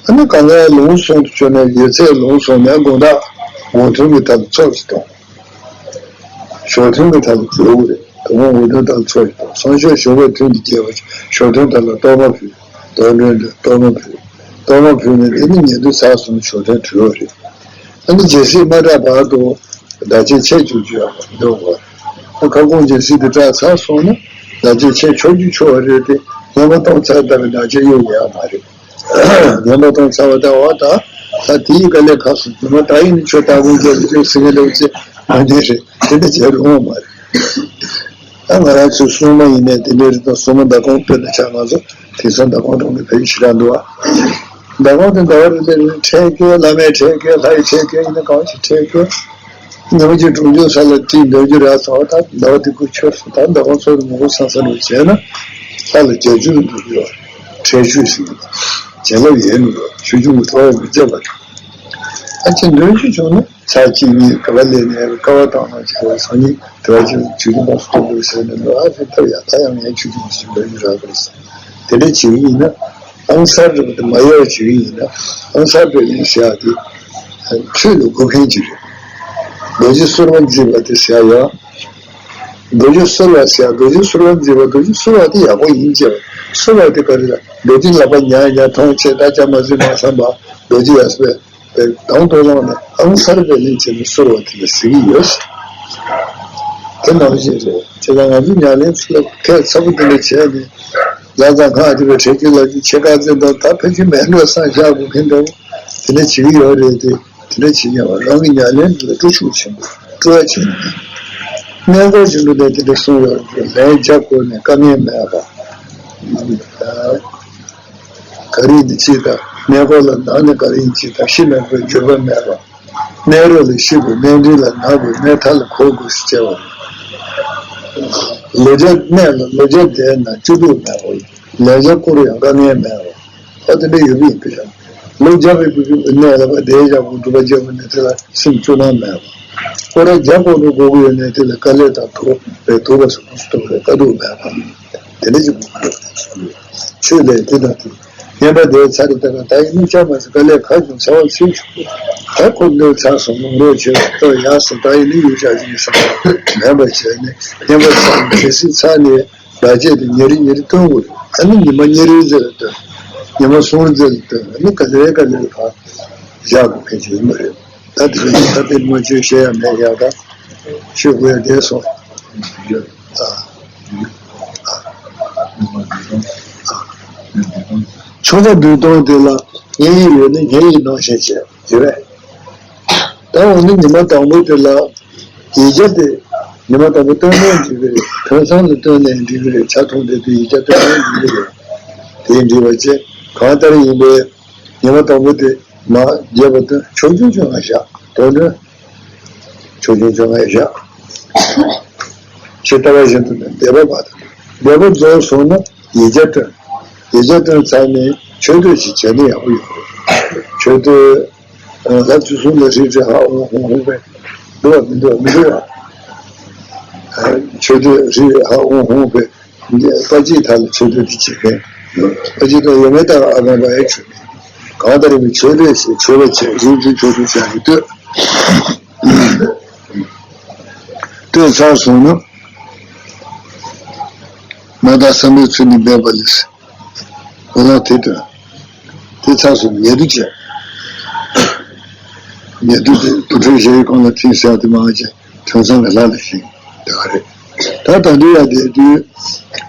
ཨ་ནི་གང་ག་ལུང་སོང་དུ་བཅོས་ན་ཡོད་ཚད་ལུང་སོང་ནས་དགོངས་དག་དགོངས་དོན་གྱི་ཐད་ལ་ཚོགས་ཀྱི་གཏོང་། ཞོགས་ཐུན་གྱི་ཐད་ལ་འཇོག་གི་རེད། དུ་མ་འོད་དོན་ཐད་ལ་ཚོགས་ཀྱི་གཏོང་། སང་ཞོགས་ཞོགས་པའི་ཐུན་དུ་སྐྱེལ་བ་ཞོགས་ཐུན་ཐད་ལ་གཏོར་མ་ཕུལ། གཏོར་མགྲོན་དུ་གཏོར་མ་ཕུལ། གཏོར་མ་ཕུལ་ནས་དེ་ནི་ཉལ་དུས་ཚར་སོང་ཞོགས་ཐུན་གྲོལ་བ་རེད། ཨ་ནི་རྒྱལ་སྲིད་མ་གྲགས་བར་དུ་བདག་བསྐྱེད་ཆེ་བཅུ་བཅུ་ཡང་འདོན་དགོས། ཨ་ཁ་སྐོང་རྒྱལ་སྲིད་དེ་གྲགས་ཚར་སོང་ན་བདག་བསྐྱེད་ཆེ་ཆོག་རྒྱུ་ཆོག་པ་རེད་དེ་ཉམས་པ་གཏོང་ཚར་ལྟ་བུའི་བདག་བསྐྱེད་གཡུག་ཡག་མ་རེད། ཉམས་པ་གཏོང་ཚར་བ་ལྟ་བ་དང་ད་དེའི་དཀའ་ལས་ཁག་སོང་དུ་མ་ད་ཡིན་ནི་ཆོས་ལྟ་སྐོང་རྒྱལ་སྲིད་ཟེར་མཁན་འདྲ་བོ་ཅིག་མ་འདྲེན་རེད། དེ་འདྲ་བྱེད་རུང་བ་མ་རེད། ད་ང་རང་ཚོའི་སྲུང་མ་ཡིན་ནའི་དེ་འདྲ་རེད་དང་སྲུང་མ་མདའ་དགོང་དཔེར་ན་ཆ་ང་ཚོ་དེང་སང་མདའ་དགོང་གྲོང་གི་བོད་ཀྱི་ཞེ་དྲག་འདུག་ཨ། མདའ་དགོང་དེ་ཟླ་བ་རེ་ལ་རེ་འཕྲད་སྐད་བླ་མས་འཕྲད་སྐད་ལྷ་ཡིས་འཕྲད་སྐད་ཡིན་ན་གང་ཞིག་འཕྲད་སྐད། ཉི་མ་གཅིག་གྲོང་ཆོག་ས་ལ་དེ་འདོན་རྒྱུ་རག་སོང་ད་ཟླ་བ་དེ་དགུ་ཆོད་སོང་ད་མདའ་དགོང་ཚོ་རུ་ངོ་རྒོལ་སང་སང་རུ་བྱས་ན་ལྷ་ལ་རྒྱ་ཇུ་རུ་འདུག་ཡོད་འཕྲད་ཇུས་ཟིན་བྱིན་རླབས་ཡལ་མི་འགྲོ་ཆོས་འབྱུང་གི་ཐོག་མི་བརྩད་པ་རེད། ཨ་ཅེ་འདོན་རྒྱུ་བྱུང་ན། ཚར་གཅིག་གཉིས་ག་པ་ལས་ནས་ཀ་བ་བཏང་ན་བྱ་བའི་སང་ཉིན་དེ་བ་ཅིག་ཆུ་རྒྱུན་པ་སུ་གཏོང་དགོས་ཟེར་ནས་འགྲོ་ཨ་ཙི་ཐབས་ཡག་ད་ཡང་ངས་ཆུ་རྒྱུན་ཞིག་འབད་རྒྱུ་རག་གི་རེད་ཟེར། དེ་འདྲ་བྱེད་ཀྱི་ཡིན་ན་ཨང་གསར་རེད་པ་དེ་མ་ཡལ་བ་བྱེད་ཀྱི་ཡིན་ན་ཨང་གསར་པའི་གླིང་ཟེར་ཡག་དེ་ཆོས་ལ་དགོས་མཁན་ཅིག་རེད། རྡོ་རྗེ་གསོལ་བ་འཛིན་པ་དེ་ཟེར་ཡག་ཡང་རྡོ་རྗེ་གསོལ་བ་ཟེར་ཡག་རྡོ་རྗེ་གསོལ་བ་འཛིན་པ་རྡོ་རྗེ་གསོལ་བ་དེ་ཡག་པོ་ཡིན་ཅེས་པ་གསོལ་བ་དེ་ག་རེ་ལ་རྡོ་རྗེ་ལག་པ་ཉག་ཉག་མཐོང་ཆེ་ད་ཅང་མ་ཟིན་མ་བསམ་པ་རྡོ་རྗེ་ཡག་སོ་པའི། དང་དོ་སྣང་ནས་ཨང་གསར་པའི་གླིང་བྱས་ནས་གསོལ་བ་དེ་ལ་ཟེར་གྱི་ཡོད། དེ་ནང་བཞིན་རེད། བྱས་ཙང་ང་ཚོ་ཉམས་ལེན་ཚུལ་ལ་ཁས་ཚ་པོ་དེ་འདྲ་བྱས་ནས་ལ་དང་ཁ་དེ་བའི་ཁྲེལ་གྱི་ལ་ཅིག་ཆེ་ཁག་ཚེ་འདོན་ད་ཕལ་ཆེར་མེད་འགྲོ་བསམ་བཞག་དགོས་མཁན་འདྲ་བོ་དེ་འདྲ་བྱེད་ཀྱི་ཡོད་རེད་དེ་དེ་འདྲ་བྱེད་ཀྱི་ཡོད་རང་གི་ཉམས་ལེན་དེ་ལ་སྤྲོ་ཤུགས་ཆེན་པོ་སྤྲོ་བ་ཆེན་པོ་གནས་སྐོར་གྱི་འགྲོ་དེ་དེ་འདྲ་གསུངས་ཡོད་རེད། ལན་རྒྱག་དགོས་ནས་དཀའ་ངལ་མེད་པ། ག་རེ་ཡིན་ཅི་ལྟ། གནས་སྐོར་ལ་ནང་ནས་ག་རེ་ཡིན་ཅི་ལྟ་ཤི་མེད་པའི་འགྱོད་པ་མེད་པ། གནས་རོགས་ལ་ཤི་དགོས་གནས་འདྲེན་ལ་ན་དགོས་གནས་མཐའ་ལ་འཁོར་དགོས་ཟེར་བྱས་པ། ལོ་བརྒྱ་གནས་ལ་ལོ་བརྒྱ་བསྡད་ན་སྐྱིད་སྡུག་མེད་པ། ལས་བྱ་བསྐུར་ཡང་དཀའ་ངལ་མེད་པ། ཨ་དེ་འདྲ་ཡོད་པ་ཡིན་པས་ཀྱང་། ལོ་བརྒྱ་པའི་གནས་ལ་བ་བསྡད་བཞག་གོ་སྒྲུབ་པ་བརྒྱབ་པ་ནས་དེ་ལ་སེམས་སྐྱོ་སྣང་མེད་པ། སྐོར་ར་བརྒྱ་སྐོར་རུ་དགོས་ཀྱི་ཡོད་ནས་དེ་ལ་དཀའ་ལས་དང་དོགས་པའི་དོགས་པ་སོགས་སུ་གཏོགས་པའི་དཀའ་སྡུག་མེད་པ། དེ་འདྲ་ཅིག་དགོས་ཀྱི་ཡོད། ཆོས་ལས་དེ་དང་དེ། བསྙེན་པ་དེའི་ཚར་དེ་ག་ད་ཡིན་ན་ཅང་མ་ཟད་དཀའ་ལས་ཁག་ཅུང་ཚ་བ་ཚིག་ཆུང་ད་ཁོ་འདོད་ཚར་སོང་ལོངས་རོགས་བྱས་ལྟོ་ཡག་སོང་ད་ཡིན་ན་ཡུལ་ཆགས་ཀྱི་ཡིན་བསམ་པ་མེད་པ་བྱས་ནས་བསྙེན་པ་ཚར་ནས་གལ་སྲིད་ཚར་ནས་བདག་བསྐྱེད་དེ་ཉིན་རེ་ཉིན་རེ་བཏོན་དགོས་རེད། ཨ་ནི་ཉི་མ་ཉི་རེ་ཙམ་ལ་བཏོན། ཉི་མ་གསུམ་ཙམ་ལ་བཏོན། ཨ་ནི་ག་ལེར་ག་ལེར་ཕར་བཞག་དགོས་མཁན་ཅིག་ཡིན་པ་རེད། ད་དེ་རིང་ད་དཔེ་མ་བརྗོད་བཤད་ཡ་མེད་ཡག་ད་ཤོད་དགོས་ཡ་བསྡད་སོང་། ཨ། ཆོ་ག་བསྡུས་གཏོང་དེ་ལ་བསྙེན་ཡིག་ཡོད་ན་བསྙེན་ཡིག་གནང་བཞིན་བྱས་ཡོད་པས། ད་འོ་ན་ཉི་མ་དང་པོ་དེ་ལ་ཡིག་བརྒྱ་དེ་ཉི་མ་དང་པོ་བཏོན་ནའི་འགྲིག་གི་རེད། ཐུན་མཚམས་ལ་བཏོན་ནའི་འགྲིག་གི་རེད། ཆ་ཐུང་དེ་དུས་ཡིག་བརྒྱ་བཏོན་ནའི་འགྲིག་གི་རེད། དེ་འགྲིག་པ་བྱས་གང་ལྟར་ཡིན་པས་ཉི་མ་དང་པོ་དེ་མ་རྒྱས་པ་བཏོན། ཆུང་ཆུང་ཆུང་ང་བཞག་དོན་དུ། ཆུང་ཆུང་ཆུང་ང་བཞག་ཇི་ལྟ་བ་བཞིན་དུ་ནི་བཟླས་པ་མ་བཏོན། བཟླས་པ་རྫོགས་སོང་ན་ཡིག་བརྒྱ་བཏོན། ཡིག་བརྒྱ་བཏོན་ཚར་ནས་མཆོད་བསྟོད་ཅིག་བྱས་ན་ཡག་པོ་ཡོད་རེད། མཆོད་བསྟོད། ལྷ་བཅུ་གསུམ་ལ་ཧྲཱིཿ་ཧྲཱིཿ་ཧཱ་ཧཱུྃ་ཧཱུྃ་ཧཱུྃ་ཕཊ། འདུག་བ་མི་འདུག་བ་མི་འདུག་བ། མཆོད་བསྟོད་ཧྲཱིཿ་ཧཱ་ཧཱུྃ་ཧཱུྃ་ཕཊ། དཔལ་སྐྱེས་ཐར་ལ་མཆོད་བསྟོད་དེ་བྱེད་མཁན། དཔལ་སྐྱེས་ཐར་ཡོད་མེད་ལྟ་བ་ཨ་ཁང་པ་ཨེ་ཆོད་མེད། གང་ལྟར་ཡིན་པའི་མཆོད་བསྟོད་བྱེད་མཆོད་པ་བྱེད་རིམ་གྱིས་མཆོད་བསྟོད་བྱ་རྒྱུ་བསྟོད། བསྟོད་ཚར་སོང་ན། མ་དག་བསམ་པའི་ཚུལ་ནི་འབད་པ་ལས། འོ་ན་དེ་ལྟར། དེ་ཚར་སོང་ཉེ་དུ་བྱས། ཉེ་དུ་དེ་དུར་ཁྲོད་གཞལ་ཡས་ཁང་ལ་ཐིམ་ཟེར་བ་དེ་མང་ཆེ་ཐུན་མཚམས་ལ་ལྷ་ལ་བྱིན་དེ་ག་རེད། ད་ད་དུང་ཡ་དེ་དུས།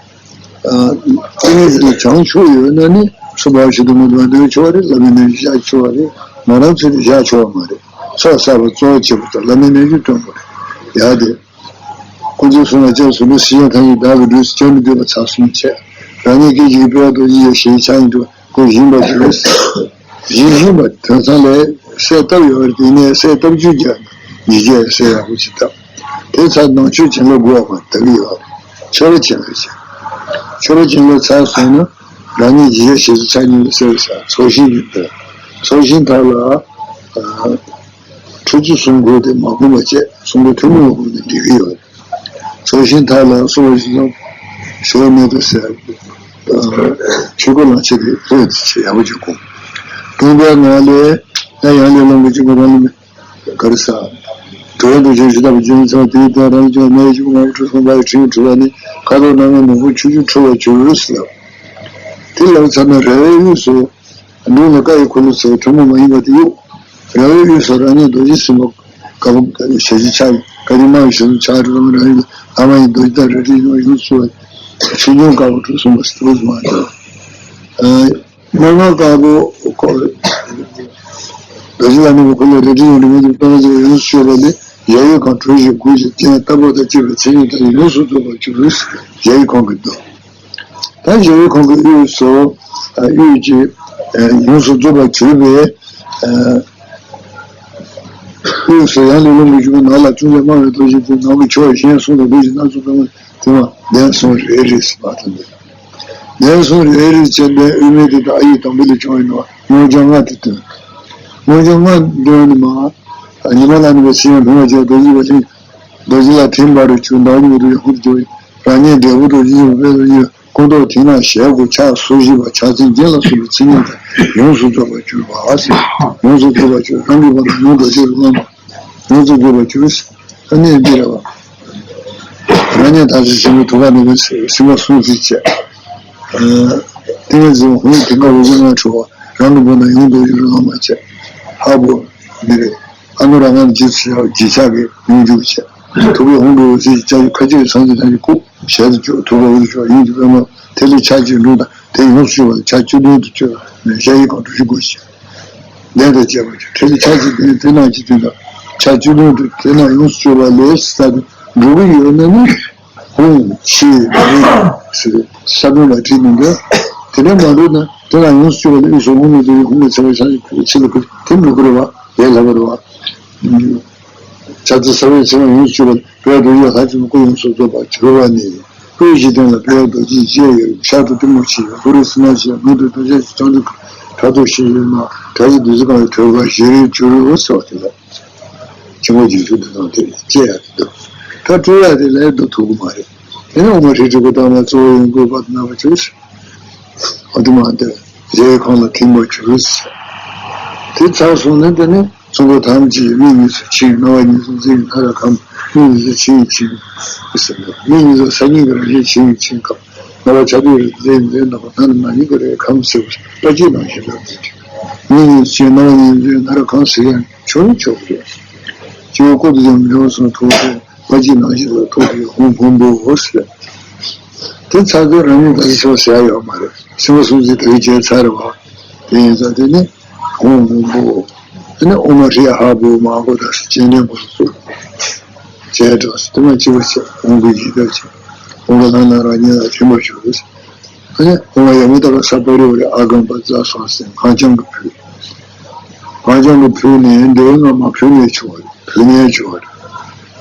ཨ། ཏིང་ངེ་འཛིན་ལ་བྱང་ཆུབ་ཡོད་ན་ནི་ཚུར་འབབ་བཞིན་དུ་མ་འདོན་ཆོག་རེད། བླ་མའི་རྣལ་འབྱོར་བཞག་ཆོག་རེད། མོ་རང་ཚུལ་དུ་བཞག་ཆོག་མ་རེད། ཚོགས་བསགས་པ་གཙོ་བོ་བྱེད་པ་དང་བླ་མའི་རྣལ་འབྱོར་སྟོན་དགོས་རེད། ཡ་དེ། ཁོ་ཚོས་གསུངས་པ་ལྕགས་སུ་ནི་སྲིད་ཞིའི་མཐའ་ཡས་བདག་གི་འགྲོས་སུ་བྱོན་མི་འདོད་པ་ཚར་གསུམ་བྱས། རང་ཉིད་སྐད་ཅིག་གིས་དཔལ་རྡོ་རྗེ་ཡི་ཞལ་ཕྱག་ཡིན་དུ་ཁོ་བཞིན་པར་གྱུར། བཞིན་བཞིན་པ་དོན་ཚང་ལས་གསལ་བཏབ་ཡོད་པར་དེ་ནས་གསལ་བཏབ་བཅུག་རྒྱ་ཉིས་བརྒྱ་གསལ་ཡག་པོ་ཅིག་བཏབ། དེ་ཚར་ནང་མཆོད་བྱིན་རླབས་དགོས་པ་དག་གི་ཡོད། མཆོད་པ་བྱིན་རླབས་བྱས། མཆོད་པ་བྱིན་རླབས་ཚར་སོང་ན་རང་ཉིད་ཇི་བྱ་ཞེས་སུ་ཕྱག་གཉིས་ལ་གསལ་བའི་ས་ཚོགས་ཞིང་ཡོད་པས་ཚོགས་ཞིང་དག་ལ། ཁྲུས་ཆུ་གསུམ་བགོས་ཏེ་མ་བསྐུམས་པ་བཅས་གསུམ་པོ་ཐུན་མོང་བ་བསྐུམས་ཏེ་འགྲིག་གི་ཡོད། ཚོགས་ཞིང་དག་ལ་གསོལ་བ་ཞིག་ལ་ཞོར་མེད་དུ་ཟེར། ཆོས་སྐོར་ལ་ཆེད་དུ་ལྷོད་དེ་ཆེས་ཡག་པོ་ཅིག་བསྐུམ། བསྐུམ་པའི་ངང་ལས་ཡང་ཡང་ལས་ལོངས་སྐུ་གཅིག་པུ་རང་ལ་ག་རེ་ཟ། དུ་བ་འདུ་བྱེད་ཇི་ལྟ་བུ་ཅན་ཚང་དེའི་དོན་རང་ལ་ཀྱང་གནས་ཡོད་ཅིག་མ་བུ་ཁྲུ་གསུམ་པའི་ཁྲིམས་བྲི་བ་ནི་ཁ་དོག་སྣ་ལྔའི་ནོར་བུ་ཆུ་བཅུ་འཁྲུ་བར་འགྱུར་ཟེར། དེ་ལབ་ཚར་ན་ར་བའི་དབུས་སུ། འབྲུག་ལ་ཀ་ཡི་འཁོར་ལོ་ཟེར་ཐུན་མོང་མ་ཡིན་པ་དེ་གཡུག་ར་བའི་དབུས་སུ་རང་ཉིད་རྡོ་རྗེ་སེམས་དཔའ་དཀར་པོ་ཞལ་གཅིག་ཕྱག་གི་དཀར་ཆེན་དམར་བའི་ཞལ་གསུམ་ཕྱག་དྲུག་ལ་རང་ཉིད་ལ་ཨ་མ་ཡི་རྡོ་རྗེ་དང་རལ་གྲི་ཡོངས་ཡོངས་སུ་ཆོས་འབྱུང་དཀར་པོ་གྲུ་གསུམ་པ་སྟོབས་མ་ལྟར། སྣ་ལྔ་དཀར་པོ་ཁོ། རྡོ་རྗེ་ལ་གནས་པའི་འཁོར་ལོ་རལ་གྲི་ཡོངས་འདྲེན་མེད་པའི་པདྨ་འཛིན་པ་ཡོངས་སུ་སྤྱོད་པ་ལས་གཞལ་ཡས་ཁང་གྲུ་བཞི་དགུ་བཞི་སྤྱན་ལྟ་བུ་དང་བཅས་པའི་མཚན་ཉིད་དང་ཡོངས་སུ་རྫོགས་པར་གྱུར། གཞལ་ཡས་ཁང་གི་མདོ། ད་གཞལ་ཡས་ཁང་གི་དབུས་སུ་དབུས་ཀྱི་ཡོངས་སུ་རྫོགས་པར་གྱུར་པའི་དབུས་སུ་ཡང་ལས་ལོངས་སྐུ་གཅིག་པུ་ནང་ལ་ཅུང་ཟད་དམའ་བའི་རྡོ་རྗེ་དེ་ནང་གི་ཕྱོགས་གཞན་གསུམ་ལ་འབུལ་ཞིང་སྣ་ཚོགས་པདྨ་དེ་མ་གདན་གསུམ་རེ་རེ་ཟེར་བ་དང་འདོད། གདན་གསུམ་རེ་རེ་བྱས་པའི་དབུས་མེད་དེ་དག་ཨ་ཡིག་དང་པོ་ལས་བྱུང་བའི་ནང་སྔོ་ལྗང་ལྔ་དེ་སྟོན། སྔོ་ལྗང་ལྔ་འདོན་ནི་མ། ཉི་མ་ལ་ནི་བའི་ཚེ་ཡང་ལྷུང་བ་བྱས་རྡོ་རྗེ་བ་ལྷན། རྡོ་རྗེ་ལ་ཐིམ་པ་རུ་གྱུར་མདའ་གཉིས་རུ་ཡང་ཧུར་གྱུར། རང་ཉིད་འབྲས་བུ་རྡོ་རྗེ་ཡི་དཔལ་རུ་གྱུར། སྐུ་མདོག་མཐིང་ནག་ཞལ་དགུ་ཕྱག་སོར་བཞི་པ་ཕྱག་མཚན་བརྒྱད་ལ་སོགས་པའི་མཚན་ཉིད་དང་ཡོངས་སུ་རྫོགས་པར་གྱུར་པ་ཟེར། ཡོངས་སུ་རྫོགས་པར་གྱུར་རང་གི་བར་དུ་ཡུམ་རྡོ་རྗེ་རུ་ལངས་པ། ཡོངས་སུ་རྫོགས་པར་གྱུར། ཨ་ནི་འདི་རེད་བ། རང་ཉིད་དག་ཅིང་གཞན་ཕན་ཐུབ་པ་ནི་སེམས་དཔའ་སྲུང་ཚིག་བཅས། ཏིང་ངེ་འཛིན་ཧཱུྃ་དེ་ཀ་འོད་ཟེར་ལྔ་འཕྲོ་བ་རང་གི་བར་དུ་ཡུམ་རྡོ་རྗེ་རུ་ལངས་པ་བཅས། ཧ་བོ། འདི་རེད། ཨ་ནུ་ར་ཧ་ན་རྗེས་སུ་བྱ་བ་རྗེས་ཆགས་ཀྱི་སྙོམས་འཇུག་བྱས། ཐུགས་ཀའི་ཧཱུྃ་གི་འོད་ཟེར་གྱིས་ལྕགས་ཀྱུ་ཁ་ཕྱེ་བའི་ཚངས་ཀྱི་ཐང་ཆེན་ཁུག་ཞལ་དུ་བཅུག་ཐུགས་ཀར་འོད་དུ་ཕྱོགས་ཡུམ་གྱི་པདྨ་ཐིག་ལེ་ཕྱག་གཅིག་འབྲུ་དང་དེ་ཡོངས་སུ་གཅོད་པ་ལ་ཕྱག་བཅུ་བདུན་དུ་གཅོད་པ་ནས་ཞལ་གཡས་བསྐུམ་གྲུ་བཞི་བགོས་ཤིང་། ལན་དང་བཅས་པ་བཅུ་ཐིག་ལེ་ཕྱག་གཅིག་བདུན་ཏིལ་ནག་གཅིག་བདུན་དང་ཕྱག་བཅུ་བདུན་དུ་དེ་རྣམས་ཡོངས་སུ་གཅོད་པ་ལས་ས་དུ་འགྲོ་གི་ཡོད་ན་ནི། ཧཱུྃ་ཕྱི་ནང་ཟེར་ས་བོན་ལ་བྲིས་ནས་འདོན། དེ་ནས་མ་འགྲོ་ན་དེ་ལ་ཡོངས་སུ་གཅོད་པ་ལ་དབུས་སུ་ཧཱུྃ་ལས་བརྡོལ་ཡི་ཧཱུྃ་ལས་ཚེ་དཔག་ཤིང་ཕྱི་ལ་ཕུལ་དེ་མི་དགོས་རེད་བ། ལས་སླ་བ་རེད་བ། ཕྱག་འཚལ་ས་བོན་ཚེ་དཔག་ཡོངས་སུ་གཅོད་པ་ལ་བོད་དུ་ཡོད་ལྷ་ཆེན་སྐུ་ཡོངས་སུ་རྫོགས་པར་གྱུར་པ་ནི། དབུས་འཇིག་རྟེན་ལ་བོད་རྡོ་རྗེ་བཅས་ཡོད། ཤར་དུ་གཏུམ་མོ་ཆེ་ཡོད། ལྷོ་རུ་སྲིན་ནག་ཆེ་ཡོད། ནུབ་ཏུ་རྡོ་རྗེ་ཆེ་བྱང་དུ་ཁྲག་འཐུང་ཆེ་ཡོད་ན་བྲག་གི་བདུད་རྩི་གང་ལ་ཐོད་པ་བཞི་རེ་བཅུ་རེ་སོགས་དེ་ལ། ཆེན་པོ་རྗེས་སུ་འདི་དང་དེ་སྐྱེ་ཡག་གི་འདུག་ད་སྤྲོ་ཡག་དེ་ལས་འདུག་ཐུབ་ཀྱི་མ་རེད། དེ་ནས་འོ་མ་ཧྲིལ་ཧྲིལ་པོ་བཏང་ན་གཙོ་བོ་ཡོན་གོས་པ་དང་ན་བ་བྱོས། འོ་དེ་མ་འདོད། རྫས་ཁོང་ལ་ཐིམ་པར་གྱུར། དེ་ཚར་སོང་ན་དེ་ནས་གཙོ་བོ་ཐམས་ཅད་མིག་གཉིས་སུ་ཕྱིན། རྣ་བ་གཉིས་སུ་འཛིན། སྣ་རག་གམ། མིག་གཉིས་སུ་ཕྱིན་ཕྱིན་ཟེར་ནས། མིག་གཉིས་སུ་ས་སྙིང་གི་རང་བཞིན་ཕྱིན་ཕྱིན་གམ། རྣ་བ་ཆ་དུས་རེ་འཛིན་འཛིན་ནམ། སྣ་ནི་སྙིང་གི་རེ་གམ་ཟེར་བ་པ་ཅིག་ནང་བཞིན་ལ་འཛིན། མིག་གཉིས་སུ་ཕྱིན། རྣ་བ་གཉིས་འཛིན། སྣ་རག་གམ་ཟེར་ཡང་ཆོག་ནི་ཆོག་གི་རེད། སྤྱི་བོ་སྐུ་དུ་ཡང་མི་འོང་གསུངས། ཐོག་ཏུ་པ་ཅིག་ནང་བཞིན་ལ་ཐོག་ཏུ་ཡང་ཧཱུྃ་ཧཱུྃ་བོ་ཟེར། དེ་ཚར་དུས་རང་ཉིད་ད་གཟོད་ཟེར་ཡ་ཡོད་མ་རེད། སེམས་པ་སུམ་ཅུ་དེ་བས་བྱས་ཚར་བ། དེ་ཡིན་ཙང་དེ་ནི་ཧཱུྃ་ཧཱུྃ་བོ། དེ་ནི་ཨོཾ་ཧྲཱིཿཧ་བོ་མ་གོ་ད་སེ་སྤྱན་འདྲེན་པོ་སུ་བྱས་འགྲོ་སེ། དེ་མ་གཅིག་པ་བྱས། ཧཱུྃ་གི་ཡི་དྭགས་ཀྱི་ཧཱུྃ་གི་ལྷ་རྣམས་རང་ཉིད་ལ་ཐིམ་པར་གྱུར། དེ་ནི་ཨོཾ་ཡ་མི་ཏ་ག་ས་པ་རི་ཝཱ་རེ་ཨ་གམ་པ་ཛཿཟེར་སེ་སྔགས་རྐྱང་གིས་ཕུལ། སྔགས་རྐྱང་གིས་ཕུལ་ནས་འདོད་ཡོན་ལྔ་མ་ཕུལ་ནས་ཆོག་རེད། ཕུལ་ནས་ཆོག་རེད།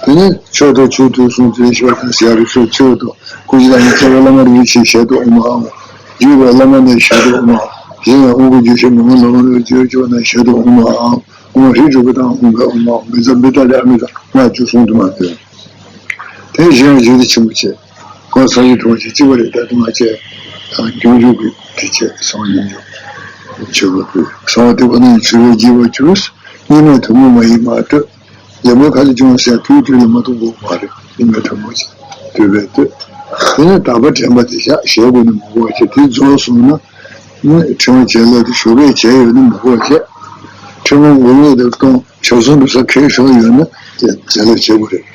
དེ་ནས་མཆོག་ཏུ་གྱུར་ཏོ་གསུངས་ཏེ། ཞབས་དང་ཞབས་ཀྱི་མཆོག་ཏུ། སྐུ་བཞི་དང་ཉི་ཚེ་བའི་བླ་མ་རིན་པོ་ཆེའི་ཞལ་དུ་ཨོཾ་ཨཱཿཧཱུྃ། བརྒྱུད་པའི་བླ་མ་ནས་ཞལ་དུ་ཨོཾ་ཨཱཿཧཱུྃ། གཞན་ཡང་དབང་བསྐུར་རྒྱུད་བཤད་མི་མང་ལམ་རིམ་བརྒྱད་ཅུ་ནས་ཞལ་དུ་ཨོཾ་ཨཱཿཧཱུྃ། ཨོཾ་ཧྲཱིཿ་གྲུབ་པའི་ཐབས་ཨོཾ་ཨཱཿཧཱུྃ། མི་ཛ་མི་ཏ་ལས་ཨ་མི་ཏ་སྔགས་བཅུ་གསུང་དུ་མ་ཕུལ། དེ་གཞན་ཡང་རྗེ་བདེ་ཆེན་པོ་བཅས་སྐོར་ས་ཡི་གྲོང་ཁྱེར་གཅིག་པ་རེད། ད་དུ་མ་བྱས་དང་རྒྱུན་རྒྱུ་གི་དེ་བྱས་སོང་ཡིན་འཇོག་ཆོས་པ་པོས་གསང་བ་སྟེགས་བུ་ནས་ཆོས་པའི་རྒྱས་པར་གྱུར། གཉིས་མེད་ཐུན་མོང་མ་ཡིན་པ་སྟོད། ལེགས་སྨོན་ཁ་ལ་བྱུང་ཟེར་དུས་དུས་ལ་མ་གཏོགས་དགོས་མ་རེད། གཉིས་མེད་ཐུན་མོང་ཆེ་དུས་པའི་སྟོད། དེ་ནས་དག་པ་དྲན་པ་དེ་བཞག་ཞེས་དགོས་ནི་མ་གོ་བ་བྱས། དེ་རྫོགས་སོང་ན་ནི་ཕྲེང་བ་བྱིན་རླབས་དེ་ཞོགས་པས་བྱས་ཡོད་ནི་མ་གོ་བ་བྱས། ཕྲེང་བ་འོག་ལོག་དེ་གཏོང་། ཆོས་ཚོགས་འགྲོ་ས་ཁེལ་ཤོར་ཡོད་ན་དེ་བྱིན་རླབས་བྱེད་དགོས་རེད།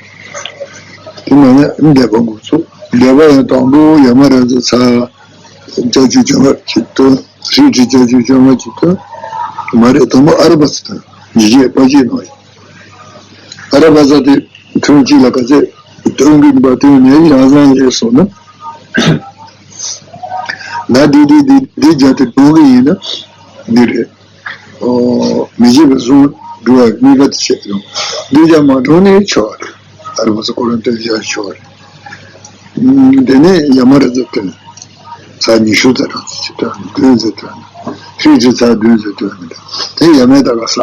དེ་མ་ཡིན་ན་འདས་པ་འགོ་ཚུགས། འདས་པ་ཡང་དང་པོ་ཡ་མ་ར་ཛ་ཚར། ལྕགས་ཀྱུ་བཅོ་ལྔ་གཅིག་བཏོན། ཧྲཱིཿ་ཀྲི་ལྕགས་ཀྱུ་བཅོ་ལྔ་གཅིག་བཏོན། མ་རེད། དང་པོ་ཨ་ར་བ་ཙ་བཏོན། ཉིས་བརྒྱ་པ་ཅིག་ནང་ཡིན། ཨ་ར་བ་ཙ་དེ་ཐུན་གཅིག་ལ་ག་ཚད་བཏོན་གྱིན་པ་བཏོན་ནས་ཡང་བཟང་ལས་སོང་ན། ན་འདི་འདི་འདི་འདི་རྒྱ་དེ་གཏོང་གི་ཡིན་ན་འདི་རེད། ཨོ། མི་བྱེད་པའི་གཟུངས་འགྲོ་བའི་དམིགས་པ་དེ་བྱེད་ཀྱང་འདི་ཀྱང་མ་འགྲོ་ནས་ཆོག་རེད། ཨ་ར་བ་ཙ་ཁོ་རང་སྟོན་བྱ་ཆོག་རེད། དེ་ནས་ཡ་མ་ར་ཙ་བཏོན། ཚར་ཉི་ཤུ་ཙམ་རང་ཙམ་ཅིག་བཏོན། བདུན་ཙམ་བཏོན། ཧྲཱིཿ་ཀྲི་ཚར་བདུན་ཙམ་བཏོན་མི་འདྲ། དེ་ཡ་མའི་ད་ག་ས།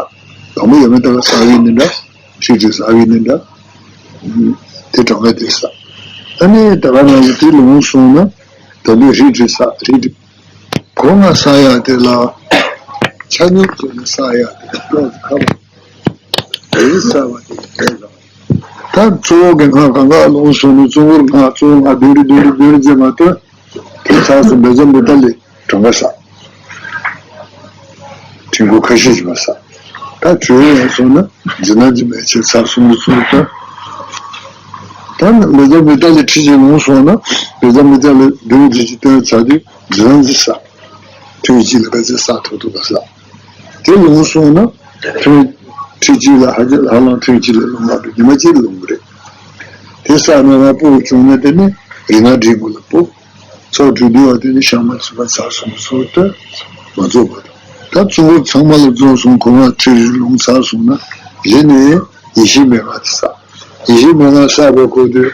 དང་པོ་ཡ་མའི་ད་ག་ས་བའི་ནི་འདྲ། ཧྲཱིཿ་ཀྲི་ས་བའི་ནི་འདྲ། དེ་གྲངས་ཀ་དེ་ས། ཨ་ནི་ད་ག་ནང་བཞིན་དེ་ལོངས་སོང་ན། ད་དུང་ཧྲཱིཿ་ཀྲི་ས་ཧྲཱིཿ་ཀྲི། གོང་ང་ས་ཡ་དེ་ལ་ཆ་སྙོམས་བྱས་ནས་ས་ཡ་དེ་ཏོག་ཙམ་ཁ་བ་དེ་ས་བ་དེ་དེ་ལ། ད་གཙོ་བོ་གི་སྔགས་གང་ག་ལོངས་སོང་ནས་གཙོ་བོར་སྔགས་གཙོ་བོ་སྔགས་བདུན་རེ་བདུན་རེ་བདུན་རེ་བརྩི་མ་ཐུབ། དེ་ཚར་སོང་བེ་ཛ་མི་ཏ་ལི་གྲངས་ཀ་ས། ཕྲེང་སྐོར་ཁ་ཤས་ཤིག་མ་ས། ད་དྲོད་ཡོང་སོང་ན་ཛི་ན་ཛི་མེད་ཆེ་ཚར་སོང་ནས་གཙོ་བོ་ད། ད་ནི་བེ་ཛ་མི་ཏ་ལི་ཁྲི་གཅིག་ལོངས་སོང་ན་བེ་ཛ་མི་ཏ་ལི་བདུན་རེ་གཅིག་བཏོན་ཚར་དུས་ཛི་ན་ཛི་ས། ཐུན་གཅིག་ལ་ག་ཚོད་ས་ཐོབ་ཐུབ་པ་ས། དེ་ལོངས་སོང་ན་ཐུན་ཁྲི་གཅིག་ལ་ཧ་ཅང་ཧ་ལམ་ཐུན་གཅིག་ལ་ལོངས་མ་ཐུབ། ཉི་མ་གཅིག་ལ་ལོངས་གི་རེད། དེ་ས་ནས་ང་སྤུ་གུ་བྱུང་ན་དེ་ནི་རིག་སྔགས་འབྲིང་པོ་ལ་སྤོ། ཚོགས་དྲུག་བསྡུ་བ་དེ་ནི་ཤ་མ་ཚུད་པ་ཚར་སོང་ཚོགས་དེ་མ་རྫོགས་པ་དང་། ད་གཙོ་བོ་ཚང་མ་ལ་རྫོགས་སོང་གོ་ང་ཁྲི་རེ་ལོངས་ཚར་སོང་ན་གཞི་ནས་ཡེ་ཤེས་མན་ངག་དེ་བསགས། ཡེ་ཤེས་མན་ངག་བསགས་པའི་སྐབས་དུས་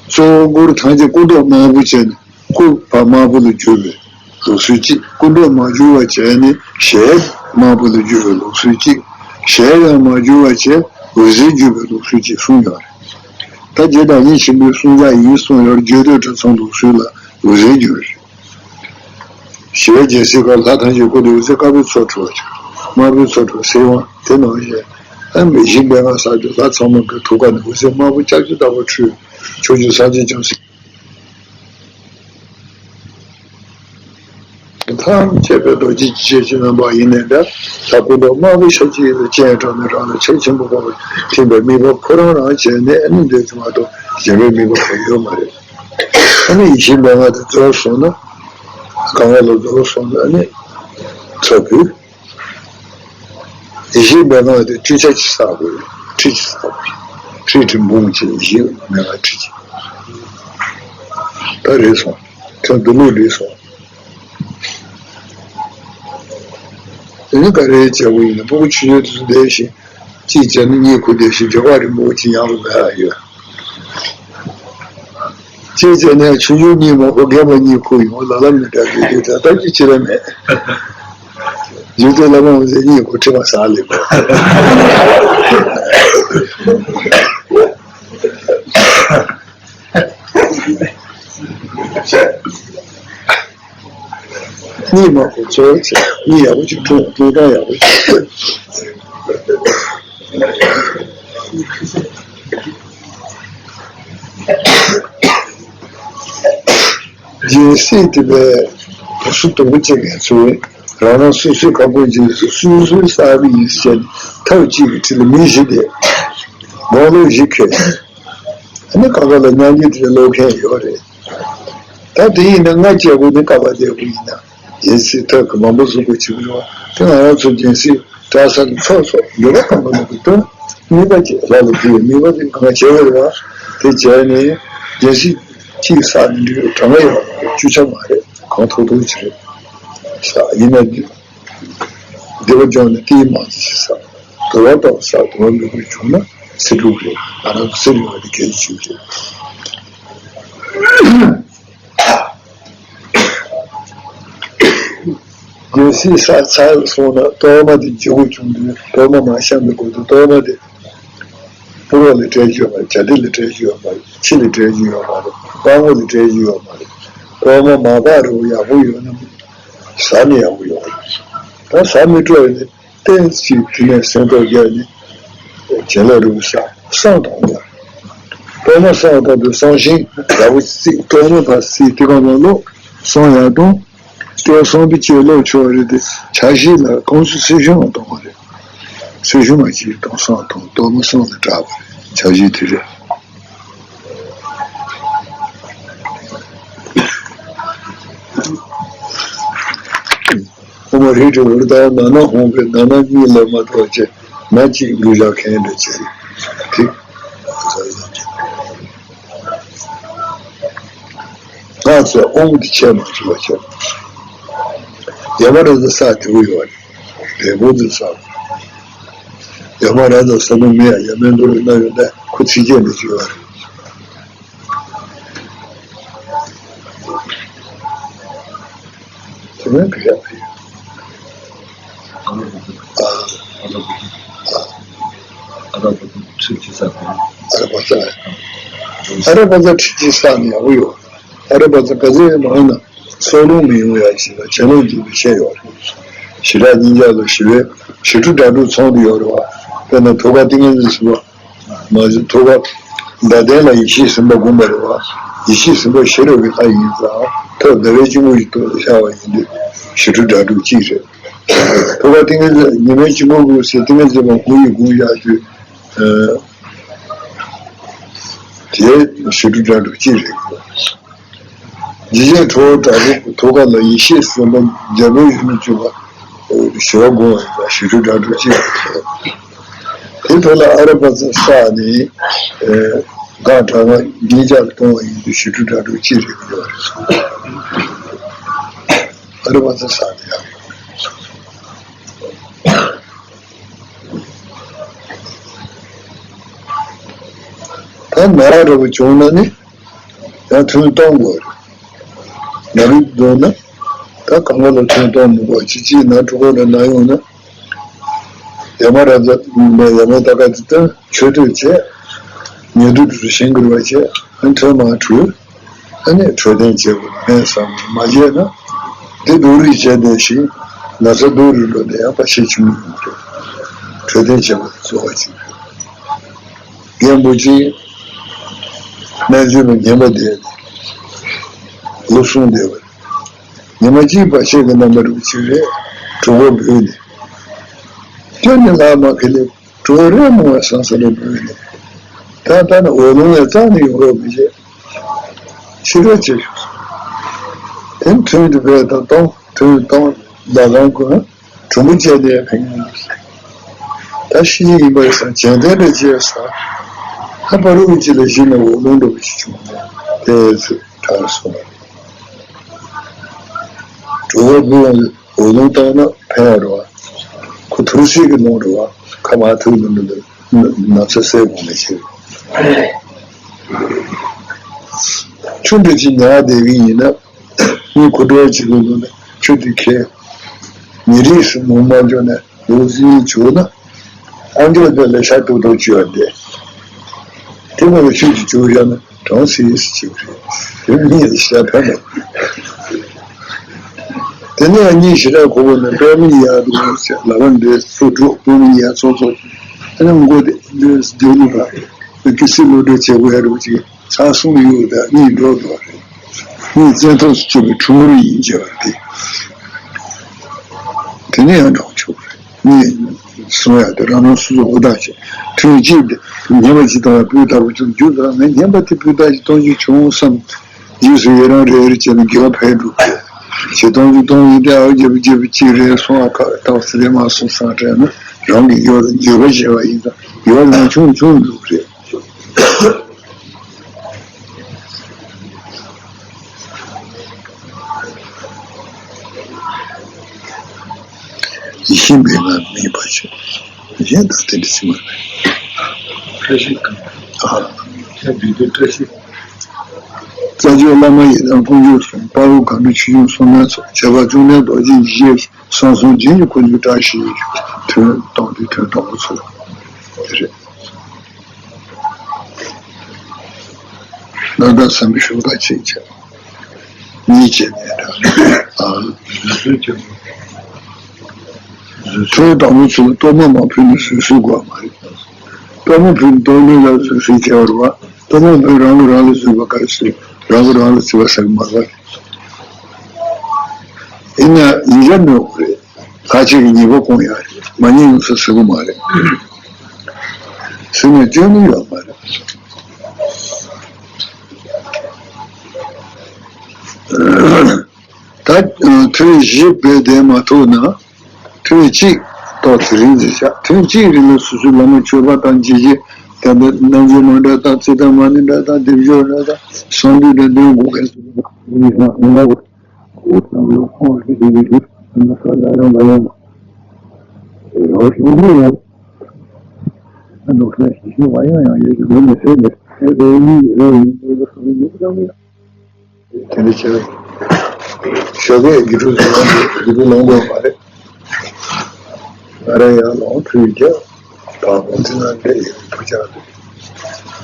གཙོ་བོ་སྐུ་རུ་ཐམས་ཅད་སྐུ་མདོག་དམར་པོ་བྱས་ནས། སྐུ་བ་དམར་པོ་ལ་གྱུར་པའི་ལུགས་སྲོལ་གཅིག་སྐུ་མདོག་མ་གྱུར་པ་བྱས་ནས་ཞལ་དམར་པོ་ལ་གྱུར་པའི་ལུགས་སྲོལ་གཅིག་ཞལ་ཡང་མ་གྱུར་པ་བྱས་འོད་ཟེར་གྱུར་པའི་ལུགས་སྲོལ་གཅིག་གསུངས་ཡོད་རེད། ད་རྗེ་བདག་ཉིད་ཆེན་པོའི་གསུང་ཆ་ཡིན་གསུངས་ཡོད་རེད། རྒྱུད་སྟོད་གྲྭ་ཚང་ལུགས་སྲོལ་ལ་འོད་ཟེར་གྱུར་རེད། ཞི་བའི་རྒྱལ་སྲིད་ཀ་ལྷ་ཐམས་ཅད་སྐུ་མདོག་འོད་ཟེར་དཀར་པོའི་ཚོགས་འཕྲོ་བ་ཅིག་དམར་པོའི་ཚོགས་འཕྲོ་སེར་དབང་དེ་ནང་བཞིན། ཨ་མི་ཡེ་ཤེས་མན་ངག་བསགས་དུས་ལྷ་ཚང་མ་གི་ཐུགས་ཀ་ནས་འོད་ཟེར་དམར་པོ་ལྕགས་ཀྱུ་ལྟ་བུ་འཕྲོས། ཕྱོགས་བཅུའི་སངས་རྒྱས་བྱང་སེམས། ཐམས་ཅད་པའི་རྡོ་རྗེ་ཇི་སྐད་ཅེས་སྨོན་པ་ཡིན་ནའི་འདྲ། ལྷ་སྐུ་མདོག་དམར་པོ་ཤ་གཅིག་ལ་སྤྱན་དྲངས་ནས་རང་ལ་ཆགས་ཆེན་པོ་འབར་བ་ཐིམ་པའི་དམིགས་པ་ཁོ་རང་རང་བྱས་ནས་ཨ་ནི་འདོད་དེ་མ་གཏོགས་གཞན་པའི་དམིགས་པ་གང་ཡོད་མ་རེད། ཨ་ནི་ཡེ་ཤེས་མན་ངག་དེ་རྫོགས་སོང་ན། གང་ག་ལ་རྫོགས་སོང་ན་ཨ་ནི་ཚོགས་ཕུད། ཡེ་ཤེས་མན་ངག་དེ་ཁྲི་ཆ་གཅིག་བསགས་དགོས། ཁྲི་གཅིག་བསགས་དགོས། ཁྲི་ཁྲི་འབུམ་གཅིག་ཡེ་ཤེས་མན་ངག་ཁྲི་གཅིག་ད་རེད་སོང་། ཁྱོད་འདི་ལོ་རེད་སོང་། དེ་ནི་ག་རེ་བྱ་དགོས་ཡིན་ན་སྤུ་གུ་ཆུང་ཆུང་དེ་ཚོ་བསྡད་ཤིང་། གཅིག་བྱས་ན་གཉིད་ཁུག་བསྡད་ཤིང་འགྱོད་པ་རིང་པོ་ཅིག་ཡང་རུ་མེད་ཨ་ཡོད། གཅིག་བྱས་ན་ཆུང་ཆུང་གཉིད་མ་ཁུག་རྒན་པ་གཉིད་ཁུག་ཡོང་ལ་ལ་མི་འདྲ་བའི་དུས་ད་ལྟ་ཅི་བྱེད་ལ་མེད། ལུས་དེ་ལ་མ་འོང་ཚེ་གཉིད་ཁུག་ཁྲི་མ་ཟ་ལེ་བ། གཉིད་མ་ཁུག་གཙོ་བོ་བྱས་གཉིད་ཡག་པོ་ཅིག་ཁུག་གཉིད་སྟངས་ཡག་པོ་ཅིག་སྦྱིན་སྲེག་དེ་བས་དུས་སུ་དུམ་བུ་གཅིག་གིས་ཚུལ་རང་རང་སོ་སོའི་ཁ་ཁོངས་ཀྱི་སོ་སོའི་ས་བོན་ཡིན་ཟེར་ནས་ཐབས་གཅིག་གི་ཁྲིད་ལ་མི་བཞི་དེ་དགུང་ལོ་བཞི་འཁེལ། ཨ་ནི་ཀ་ཁ་ལ་མཉམ་འཇུག་དེ་ལོག་མཁན་ཡོད་རེད། ད་དེ་ཡིན་ན་ང་སྐྱེ་དགུ་ནི་ཀ་བ་བདེ་དགུ་ཡིན་ན་ཡིན་སྲིད་ཐབས་ཀྱི་མང་པོ་གཟུགས་པོ་བྱེད་ཀྱི་རེད་བ། དེ་ང་རང་ཚོ་སྦྱིན་སྲེག་གྲྭ་ས་ལ་ཚོགས་སོགས་འདོད་པ་དང་པོ་ནས་ཀྱི་དོན་དམིགས་པ་ཅིག་ལྷ་ལ་ཕུལ་བའི་དམིགས་པ་དེ་གང་བྱེད་པ་རེད་བ། དེ་བྱས་ནས་སྦྱིན་སྲེག་གཅིག་བསགས་ནས་འགྲིག་གྲངས་ཡོད་བཅུ་ཆ་མ་རེད། གང་ཐུབ་ཐུབ་ཅིག་རེད་བསགས་ཡིན་ན་འདི། བདེ་བ་འབྱུང་ནས་ཏིལ་མང་ཙམ་ཞིག་བསགས། དུ་བ་ལྟ་བུ་བསགས། དུ་བ་མི་དགོས་བྱུང་ན་སེ་འབྲུ་རེད། ང་རང་གི་སེ་འབྲུ་བ་དེ་གལ་ཆེ་རེད། སྦྱིན་སྲེག་བསགས་ཚར་སོང་ན་གཏོར་མ་དེ་བརྗེ་པོ་བྱུང་དུས་གཏོར་མ་མ་བཤམས་པའི་སྐབས་དུ་གཏོར་མ་དེ་ཕུར་བ་ལ་སྤྲད་རྒྱུ་ཡོད་མ་རེད། བྱ་དེ་ལ་སྤྲད་རྒྱུ་ཡོད་མ་རེད། ཁྱི་ལ་སྤྲད་རྒྱུ་ཡོད་མ་རེད། སྤྲང་པོ་ལ་སྤྲད་རྒྱུ་ཡོད་མ་རེད། གཏོར་མ་མ་འབག་རུང་ཡག་པོ་ཡོད་ན་ཟ་ནི་ཡག་པོ་ཡོད་མ་རེད། ད་ཟ་མི་སྤྲོ་བའི་ནི། ཏན་ཞིག་དེ་ནས་སེམས་ཐོག་རྒྱ་ནི་བྱིན་རླབས་རུ་ས་བསང་གཏོང་བ། གཏོར་མ་བསང་གཏོང་དུས་བསང་ཞིང་ཡག་པོ་བརྩིགས། གཏོར་མ་དང་སྲིད་དེ་གང་ལོ་ལོ་བསང་ཡག་གཏོང་། སྟོད་བསང་པའི་ལྕེ་ལོག་ཆོག་རེད་དེ་ཆ་ཤས་ལ་གོང་སུ་སེ་ཤུ་མ་གཏོང་བ་རེད། སེ་ཤུ་མ་གཅིག་གཏོང་བསང་གཏོང་གཏོར་མ་བསང་ལ་གྲགས་པ་རེད། ཆ་ཤས་དེ་རེད། ཨོཾ་ཧྲཱིཿ་ཏུ་ཨུ་དྷཱ་ན་ན་ཧཱུྃ་ཕཊ། ན་ན་གཉིས་ལས་མ་གཏོགས་ཅེས། ན་གཅིག་འགྲུལ་བཞག་མཁན་འདྲ་བྱས། ཐིག་སྔགས་ཚེ་ཨོཾ་དེ་ཆད་མ་བཅུག་པ་བྱས། ཡ་མ་ར་ཛ་ས་དེ་བོ་ཡོད་རེད། དེ་བོ་དེ་ས། ཡ་མ་ར་ཛ་ས་ནུ་མེ་ཡ་ཡ་མེ་འདུ་རུ་ན་ཡོད་ན་ཁོ་ཚིག་རྒྱན་འདི་བཅུག་ཡོད་རེད། དེ་ནས་ག་རེ་ཡོད། ཨ། ཨ་ར་པ་ཙ། ཨ་ར་པ་ཙ་ཁྲི་གཅིག་བསགས་ནས་ཡག་པོ་ཡོད། ཨ་ར་པ་ཙ་ག་ཚོད་མང་ན་སྲོག་རླུང་མི་ཡོང་ཡག་ཅིག་ལ་བྱ་ལུང་འཇུག་པའི་ཆེད་ཡོད་རེད། ཞི་དྲག་སྙིང་རྗེ་ལ་ཞི་བའི་ཞི་ཁྲོ་སྒྲ་སྒྲོགས་ཚང་དུ་ཡོད་རེད་བ། དཔེར་ན་ཐུགས་ཀར་ཏིང་ངེ་འཛིན་ཟེར་བ། མ་གཞི་ཐུགས་ཀ་ཟླ་གདན་ལ་ཡེ་ཤེས་སེམས་དཔའ་བསྒོམ་པ་རེད་བ། ཡེ་ཤེས་སེམས་དཔའ་ཞི་ཁྲོ་གི་ལྷ་ཡིན་ཙང་ཐོག་ཟླ་བའི་དཀྱིལ་འཁོར་གྱི་ཐོག་ཏུ་ཤར་བ་ཡིན་དུས་ཞི་ཁྲོ་སྒྲ་སྒྲོགས་གཅིག་རེད། ཐུགས་ཀ་ཏིང་ངེ་འཛིན་ཉི་མའི་དཀྱིལ་འཁོར་དགོས་ཟེར་ཏིང་ངེ་འཛིན་པ་ཧཱུྃ་ཡིག་དགོངས་བཞག་དུས་དེ་ཞི་ཁྲོ་སྒྲ་སྒྲོགས་གཅིག་རེད། འཇིགས་བྱེད་ཁྲོ་བོ་དྲག་པོ་ཐུགས་ཀ་ལ་ཡེ་ཤེས་སེམས་དཔའ་རྒྱལ་པོའི་ཡུལ་དུ་གྱུར་པ་ཞི་བ་དགོངས་པ་ཡིན་པ་ཞི་ཁྲོ་སྒྲ་སྒྲོགས་གཅིག་རེད། དེ་ཐོག་ལ་ཨ་ར་པ་ཙ་བསགས་ནས་གང་དྲག་ང་སྙིང་རྗེ་ལ་གཏོང་བ་ཡིན་དུས་ཞི་ཁྲོ་སྒྲ་སྒྲོགས་གཅིག་རེད་ཡོད་རེད། ཨ་ར་པ་ཙ་བསགས་ནས་ཡང་ད་ན་ར་ར་བ་བྱུང་ན་ནི། ཡང་ཐུན་གཏོང་དགོས་རེད། ན་རིགས་འདུག་ན། ད་གང་ག་ལ་ཐུན་གཏོང་མི་དགོས་ཅི་ཅི་ན་གྲོད་ཁོག་ལ་ན་ཡོང་ན། ཡ་མ་ར་ཛ་ཡ་མའི་ད་ག་དེ་ལྟར་མཆོད་བསྟོད་བྱས། ཉེ་དུ་དུ་ཞིང་གུར་བ་བྱས། ཨ་ཐོན་མ་འཁྲུལ། ཨ་ནི་འཕྲོད་བསྟེན་བྱེད་དགོས་ཕན་བསམ་མ་བྱས་ན། འདི་སྡུག་རུས་བྱས་བསྡད་ཞིང་ན་ཚ་སྡུག་རུས་འགྲོ་ནས་ཡང་པ་ཤས་ཆུང་ངུ་ཡོང་གི་རེད། འཕྲོད་བསྟེན་བྱེད་པ་གཙོ་བོ་གཅིག་རེད། རྒན་པོ་གཅིག་སྨན་བཅོས་པ་ཉན་པ་བསྡད་ནས་ལོ་གསུམ་བསྡད་པ་རེད། ཉི་མ་གཅིག་པ་ཤེད་ཀྱི་རྣམ་པ་རུ་གཅིག་རེད། གྲོད་ཁོག་འབོད་ནས་སྐྱོན་ནི་ལ་མ་ཁེ་ལས་གྲོད་རེ་མོ་བ་སང་ས་ལ་འབོད་ནས་ད་ལྟ་ནི་འོ་ལོང་ཡང་རྩ་ནས་ཡོང་རོགས་མི་བྱེད། ཕྱི་རོལ་བྱེད་ཤོག་དེ་ཐུན་དུ་བས་དང་གཏོང་ཐུན་གཏོང་ཟླ་གང་ཀུན། གྲུམ་བུ་བཅད་དེ་ཕན་ཡོན་ལ། ད་ཤི་ཡིན་པར་སང་བྱེད་དོན་རེ་བྱས་ས། ཧ་པ་རུ་ཅི་ལ་ཞིག་ན་འོ་ལོང་འགྲོ་བ་ཞིག་བྱུང་ནས་དེ་ཚོ་དྲག་སོང་བ་རེད། གྲུ་བ་བུ་འོ་ལོང་བཏང་ན་ཕན་ཡོད་རེད་བ། ཁོ་ཐུར་སེ་གི་ལོང་རེད་བ། ཁ་མ་ཐུག་ལོང་འདི་ན་ཚ་སེ་དགོངས་ནས་ཤི་ཆུ་འདི་ཅི་ཉག་བསྡད་གི་ཡིན་ན། ངའི་ཁུ་འགྲོ་བྱེད་དགོས་འདུག་ན་ཆུ་དེ་ཁྱེར། ཉིན་རེ་ཟིན་མོ་མ་འཇོག་ན་ལོ་གཅིག་གཉིས་བྱུང་ན། ཨང་ཀི་དེ་ལས་ཤ་ཏོག་ཏོག་བྱུང་བ་འདི། དེ་མ་ལ་ཆུ་ཅིག་བྱུང་བཞག་ན་གྲང་སིལ་སིལ་བྱེད་ཀྱི་རེད། དེ་མིན་ལ་ཤ་ཕན་མེད། དེ་ནས་ཡང་གཉིད་ཞེ་དྲག་ཁུག་པ་ན་པདྨ་ཉི་ཡག་འདུག་ཟེར་ལབ་པ་འདི་ཚོ་འགྲོ། པདྨ་ཉི་ཡག་ཚོགས་གཙོ་ཨ་ནི་མགོ་དེ་འདི་སྡོད་ནི་ར་ཀི་སི་ལོ་འདྲ་བྱེད་དགོས་ཡ་འདུག་ཅིག་ཚར་གསུམ་ཡོད་ད་གཉིད་འགྲོ་འདུག་རེད། གཉིད་བཙན་ཐབས་སུ་གྱུར་པའི་ཁྲོ་མོར་ཡིན་བྱས་པ་རེད། དེ་ནས་ཡང་འགྲོ་ཆོག་རེད། གཉིད་སོང་ཡ་དེ་རང་རང་སོ་སོ་ཧུར་ཐག་བྱེད། ཐུན་གཅིག་དེ་ཉན་པ་ཅིག་བཏང་ཡ་སྤུས་དག་པོ་བྱུང་རྒྱུ་དང་ངས་ཉན་པ་དེ་སྤུས་དག་ཅིག་གཏོང་རྒྱུ་བྱུང་བསམ། རྗེས་སུ་ཡི་རང་རེ་རེ་བྱས་ནས་དགེ་བ་འཕེལ་འགྲོ་གི། ཞེ་སྡང་གི་གཏོང་ཡིན་ཏེ་ཨའོ་རྒྱབ་རྒྱབ་ཅིག་རེད་སོང་ཨ་ཁ་ཐག་སི་ལེ་མ་སོང་སང་དྲན་ན་རང་གི་ཡོད་ལ་འགྱོད་པ་བྱས་པ་ཡིན་ཙང་ཡོད་ལ་ཆུང་ཆུང་འདུག་རེད། ཡིད་བཞིན་པའི་ངང་མེད་པར་ཤོག་གཞན་དག་དེ་འདྲ་ཞིག་མ་རེད། བཀྲ་ཤིས་སྒང་། ཨ། ཁྱེད་འདི་དུས་བཀྲ་ཤིས། རྩ་བརྒྱུད་བླ་མ་ཡི་དམ་དཀོན་མཆོག་གསུམ། དཔའ་བོ་གང་འདུལ་ཆོས་སྐྱོང་སྲུང་མའི་ཚོགས། བྱེ་བ་བཅོམ་ལྡན་རྡོ་རྗེ་ཡེ་ཤེས་གསང་གསུམ་རྒྱན་གྱི་འཁོར་ལོའི་བཀྲ་ཤིས་ཤོག་ཐུན་གཏོང་དུས་ཐུན་གཏོང་བ་ཚོ་དེ་རེད། རྣམ་དག་བསམ་པའི་ཤུགས་དང་གཅིག་བྱས། གཉིས་བྱས་ནས་འདྲ། ཨ། ཐུན་དང་པོ་ཚུལ་གཏོར་མ་མ་ཕུལ་ནས་བཟོད་གསོལ་དགོས་མ་རེད། གཏོར་མ་ཕུལ་ནས་གཏོར་མ་ལ་བཟོད་གསོལ་བྱས་པ་རེད་བ། གཏོར་མ་ཕུལ་རང་གིས་རང་ལ་བཟོད་པ་ག་རེ་ཟེར། རང་གིས་རང་ལ་བཟོད་པ་ཟེར་གི་མ་རེད། ཡིན་ན་ཡིན་རྒྱ་མེད་དགོས་རེད། ལྷག་བཅས་ཀྱི་ཉེས་པ་སྐོང་ཡག་རེད། མ་ཉེས་ཡོང་ས་ཟེར་གི་མ་རེད། ཟེར་ནས་སྐྱོན་ནི་ཡོད་མ་རེད། ད་ཐུན་བཞི་བས་བསྡད་མ་ཐུབ་ན། ཐུན་གཅིག་ཏོག་ཙམ་རིང་ཙམ་བཞག་ཐུན་གཅིག་རིང་ལ་སོ་སོའི་བླ་མ་མཆོད་པ་དང་བྱས་རྗེས་ད་ལྟ་རྣམ་འགྱུར་མ་འདྲ་དང་ཚེ་དང་མ་ཎི་འདྲ་དང་སྡེབ་སྦྱོར་འདྲ་དང་གསང་འདུས་འདྲ་འདོན་དགོས་མཁན་སོ་སོ། དེ་འདྲ་བྱས། ཞོགས་ཀས་དགེ་ཕྲུག་ཚོ་ཡང་དགེ་ཕྲུག་ལོངས་དགོས་མ་རེད། ང་རང་ཡང་ལོངས་ཐུབ་ཀྱང་བག་གོང་ཚེ་ན་འདྲ་ཡོད་པུ་ཅག་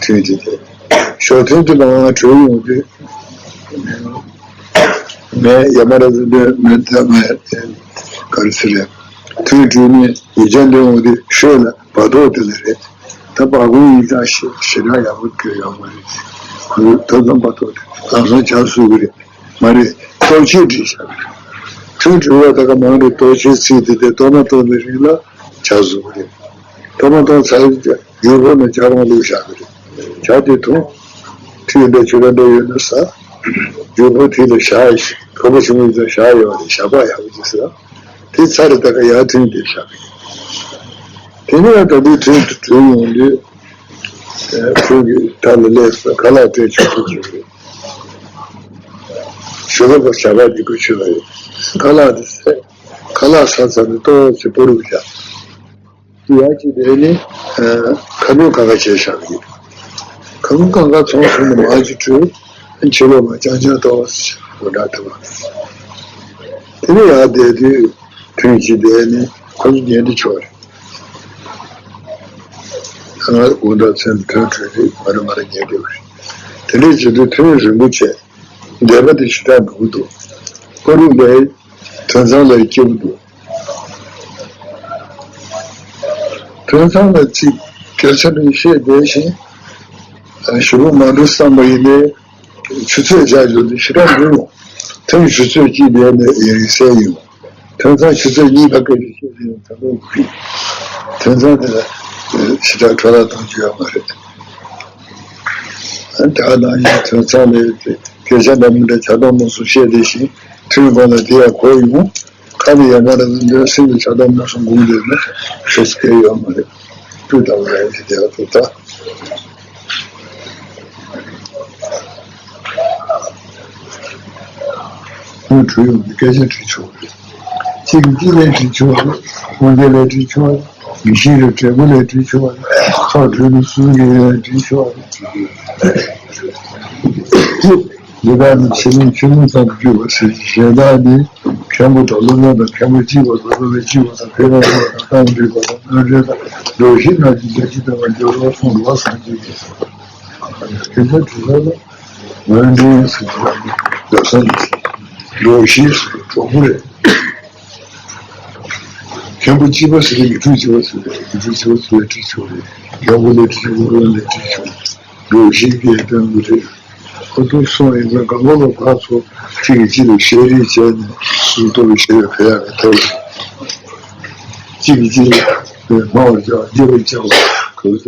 ཐུན་གྱི་དེ། ཞོགས་ཐུན་དུ་མ་གྲོལ་ཡོང་དུས། ངས་ཡ་མ་ར་ཟི་འདོན་མེད་ད་མེད། ག་རེ་ཟེར་རེད། ཐུན་གྲོལ་ནས་ཡིག་ཆ་འདོན་འོང་དུས་ཤོད་ལ་བར་ཐོག་དེ་ལ་རེད། ད་བག་གོང་ཡིན་ཙང་ཞེ་ཞེ་དྲག་ཡག་པོ་སྐྱོན་ཡོད་མ་རེད། ཁོས་ད་ཙམ་བར་ཐོག་དེ་ལམ་སང་ཇ་བཟོ་གི་རེད། མ་རེད། གཏོར་ཆས་སྒྲིག་བཞག་གི་རེད། ཐུན་གྲོལ་བ་ད་ག་མང་རེད། གཏོར་ཆས་ཚིག་དེ་དེ་གཏོར་མ་གཏོར་བའི་རིང་ལ་ཇ་བཟོ་གི་རེད། གཏོར་མ་གཏོར་ཚར་རྗེས་ཡུར་བོ་ནས་ཇ་རང་བླུགས་བཞག་གི་རེད། ཇ་དེ་འཐུང་། ཐུན་འདྲ་ཆུ་འདྲ་འདྲ་ཡོད་ན་ཟ། ཡུར་བོ་དེ་ལ་བཞག་ཡོད་ཤིག་ཁོ་པ་ཆུང་ངུ་ཡིན་ཙང་བཞག་ཡོད་རེད། ཞག་པ་ཡག་པོ་ཅིག་ཟ། དེ་ཚར་རེ་ད་ག་ཡར་ཐུན་དེ་བཞག་གི་རེད། དེ་ནས་ད་དུང་ཐུན་དུ་གྲོལ་ཡོང་དུས། ཁོང་གིས་ད་ལ་ལས་ཁ་ལག་སྤྲད་ཆོག་ཐུབ་ཀྱི་རེད། ཞོགས་པ་ཞག་པ་འདི་དགོས་ཆོད་པ་རེད། ཁ་ལག་འདི་ཟས། ཁ་ལག་ཟ་ཚར་ནས་ཏོག་ཙམ་སྤོ་རུབ་བྱ། ཡར་གྱི་དེ་ནི་ཁ་སྣོན་གང་ག་བྱས་བཞག་གི་ཡོད། ཁ་སྣོན་གང་ག་ཚོང་ཟོག་ནས་མར་གྱི་འཕྲོས་ཕྱི་ལོགས་ལ་ཅང་ཅང་ཏོག་ཙམ་འོ་འདྲ་ཐུབ་པ། དེ་ནས་ཡར་བསྡད་དུས་ཐུན་གྱི་དེ་ནི་ཁོ་ཚོ་ཉལ་འདྲི་ཆོག་རེད། ང་དགོང་དག་མཚན་ཐོན་གྲོལ་དུས་ང་རང་ང་རང་ཉལ་འདོད་རེད། དེ་འདྲའི་བྱེད་དུས་ཐུན་རིང་པོ་བྱས། འདས་པ་དེ་ཞེ་དྲག་འགྲོ་གི་འདུག་ཕ་རུ་ལས་ཐོན་ཚང་ལས་སྐྱིད་པོ་འདུག་ཐོན་ཚང་ལ་ཅིག་སྐད་ཆ་རིང་བཤད་བསྡད་བཞིན་ཞུ་བོ་མ་འགྲོ་བསམ་པ་ཡིན་ནའི་ཆུ་ཚོད་བཞག་རྒྱུ་དེ་ཞེ་དྲག་འགྲོ་རུང་ཐུན་ཆུ་ཚོད་གཅིག་བསྡད་ནས་ཡིན་རིང་གསལ་ཡིན། ཐོན་ཚང་ཆུ་ཚོད་གཉིས་ལ་སྐད་ཆ་བཤད་ཟིན་ད་ལོ་ཕུད། ཐོན་ཚང་དེ་ལ་ཞེ་དྲག་འཕྲོ་བརླག་གཏོང་རྒྱུ་ཡོད་མ་རེད། ད་ནང་བཞིན་ཐོན་ཚང་ལས་སྐད་ཆ་འདྲ་མི་འདྲ་ཆགས་སྡང་རྨོངས་གསུམ་བཤད་བསྡད་ཤིང་ཐོན་ཁོ་ན་དེ་ཡང་གོ་ཡོང་། ཁ་ནས་ཡར་མར་འདོན་སེམས་ལ་ཆགས་སྡང་རྨོངས་གསུམ་སྒོམ་བསྡད་ན་ཤེས་སུ་སྐྱེ་ཡོད་མ་རེད། སྤུས་དག་པོ་ཡང་ཞིག་བསྡད་ཐུབ་ད། ཁོང་བྲོས་ཡོང་དུས་སྐད་ཆ་དྲིས་ཆོག་གི་རེད། གཅིག་གིས་གཅིག་ལ་དྲིས་ཆོག་གི་རེད། དབང་ཆ་ལ་དྲིས་ཆོག་གི་རེད། མི་ཤེས་རེད་དྲན་པ་ལ་དྲིས་ཆོག་གི་རེད། ཁ་བྲོས་ནས་སུ་ཡིན་ལ་དྲིས་ཆོག་གི་རེད། འདི་དག་ནི་ཕྱི་ལུང་ཆུ་ལུང་ཙམ་དུ་གྱུར་པ་ཟེར་གྱི་གཞན་དག་ནི་མཁན་པོ་དང་སློབ་དཔོན་དང་མཁན་པོ་གཅིག་པ་དང་སློབ་དཔོན་གཅིག་པ་དང་ཕན་རབ་པ་དང་གཏམ་འདྲི་བ་དང་རྣམ་འདྲེན་དང་འགྲོ་ཞིག་རྣམས་ཀྱི་བརྒྱ་བྱིན་ལྡན་པ་འཇའ་ལུས་གསུང་རབ་སངས་རྒྱས་ཀྱི། སྐད་ཆ་དྲི་ས་ལ་ངོས་འདྲེན་ཟེར་གྱི་རང་གི་ལབ་ས་ནས་འགྲོ་ཞིག་ཟེར་གྱི་གྲོགས་པོ་རེད། མཁན་པོ་གཅིག་པ་ཟེར་ཏེ་དགེ་ཕྲུག་གཅིག་པ་ཟེར་ཏེ་དགེ་ཕྲུག་གཅིག་པ་ཟེར་ཏེ་ཁྲིད་ཆོག་རེད། མཁན་པོ་ལས་ཁྲིད་ཆོག་གུ་རུ་ལས་ཁྲིད་ཆོག་འགྲོ་བཞི་གི་དོན་དུ་རེད། ཁོ་ཚོ་སོང་ཡིན་ཙང་གང་ག་ལོ་བར་ཚོ་གཅིག་གིས་གཅིག་ལ་ཤེས་རིག་བྱས་ནས་སྲུང་ཐོབ་པའི་ཤེས་རིག་འཕེལ་ཡག་གི་ཐབས་རེད། གཅིག་གིས་གཅིག་ལ་སྨྲ་བར་བྱ་བ་སྐྱོ་བར་བྱ་བ་གོ་ས།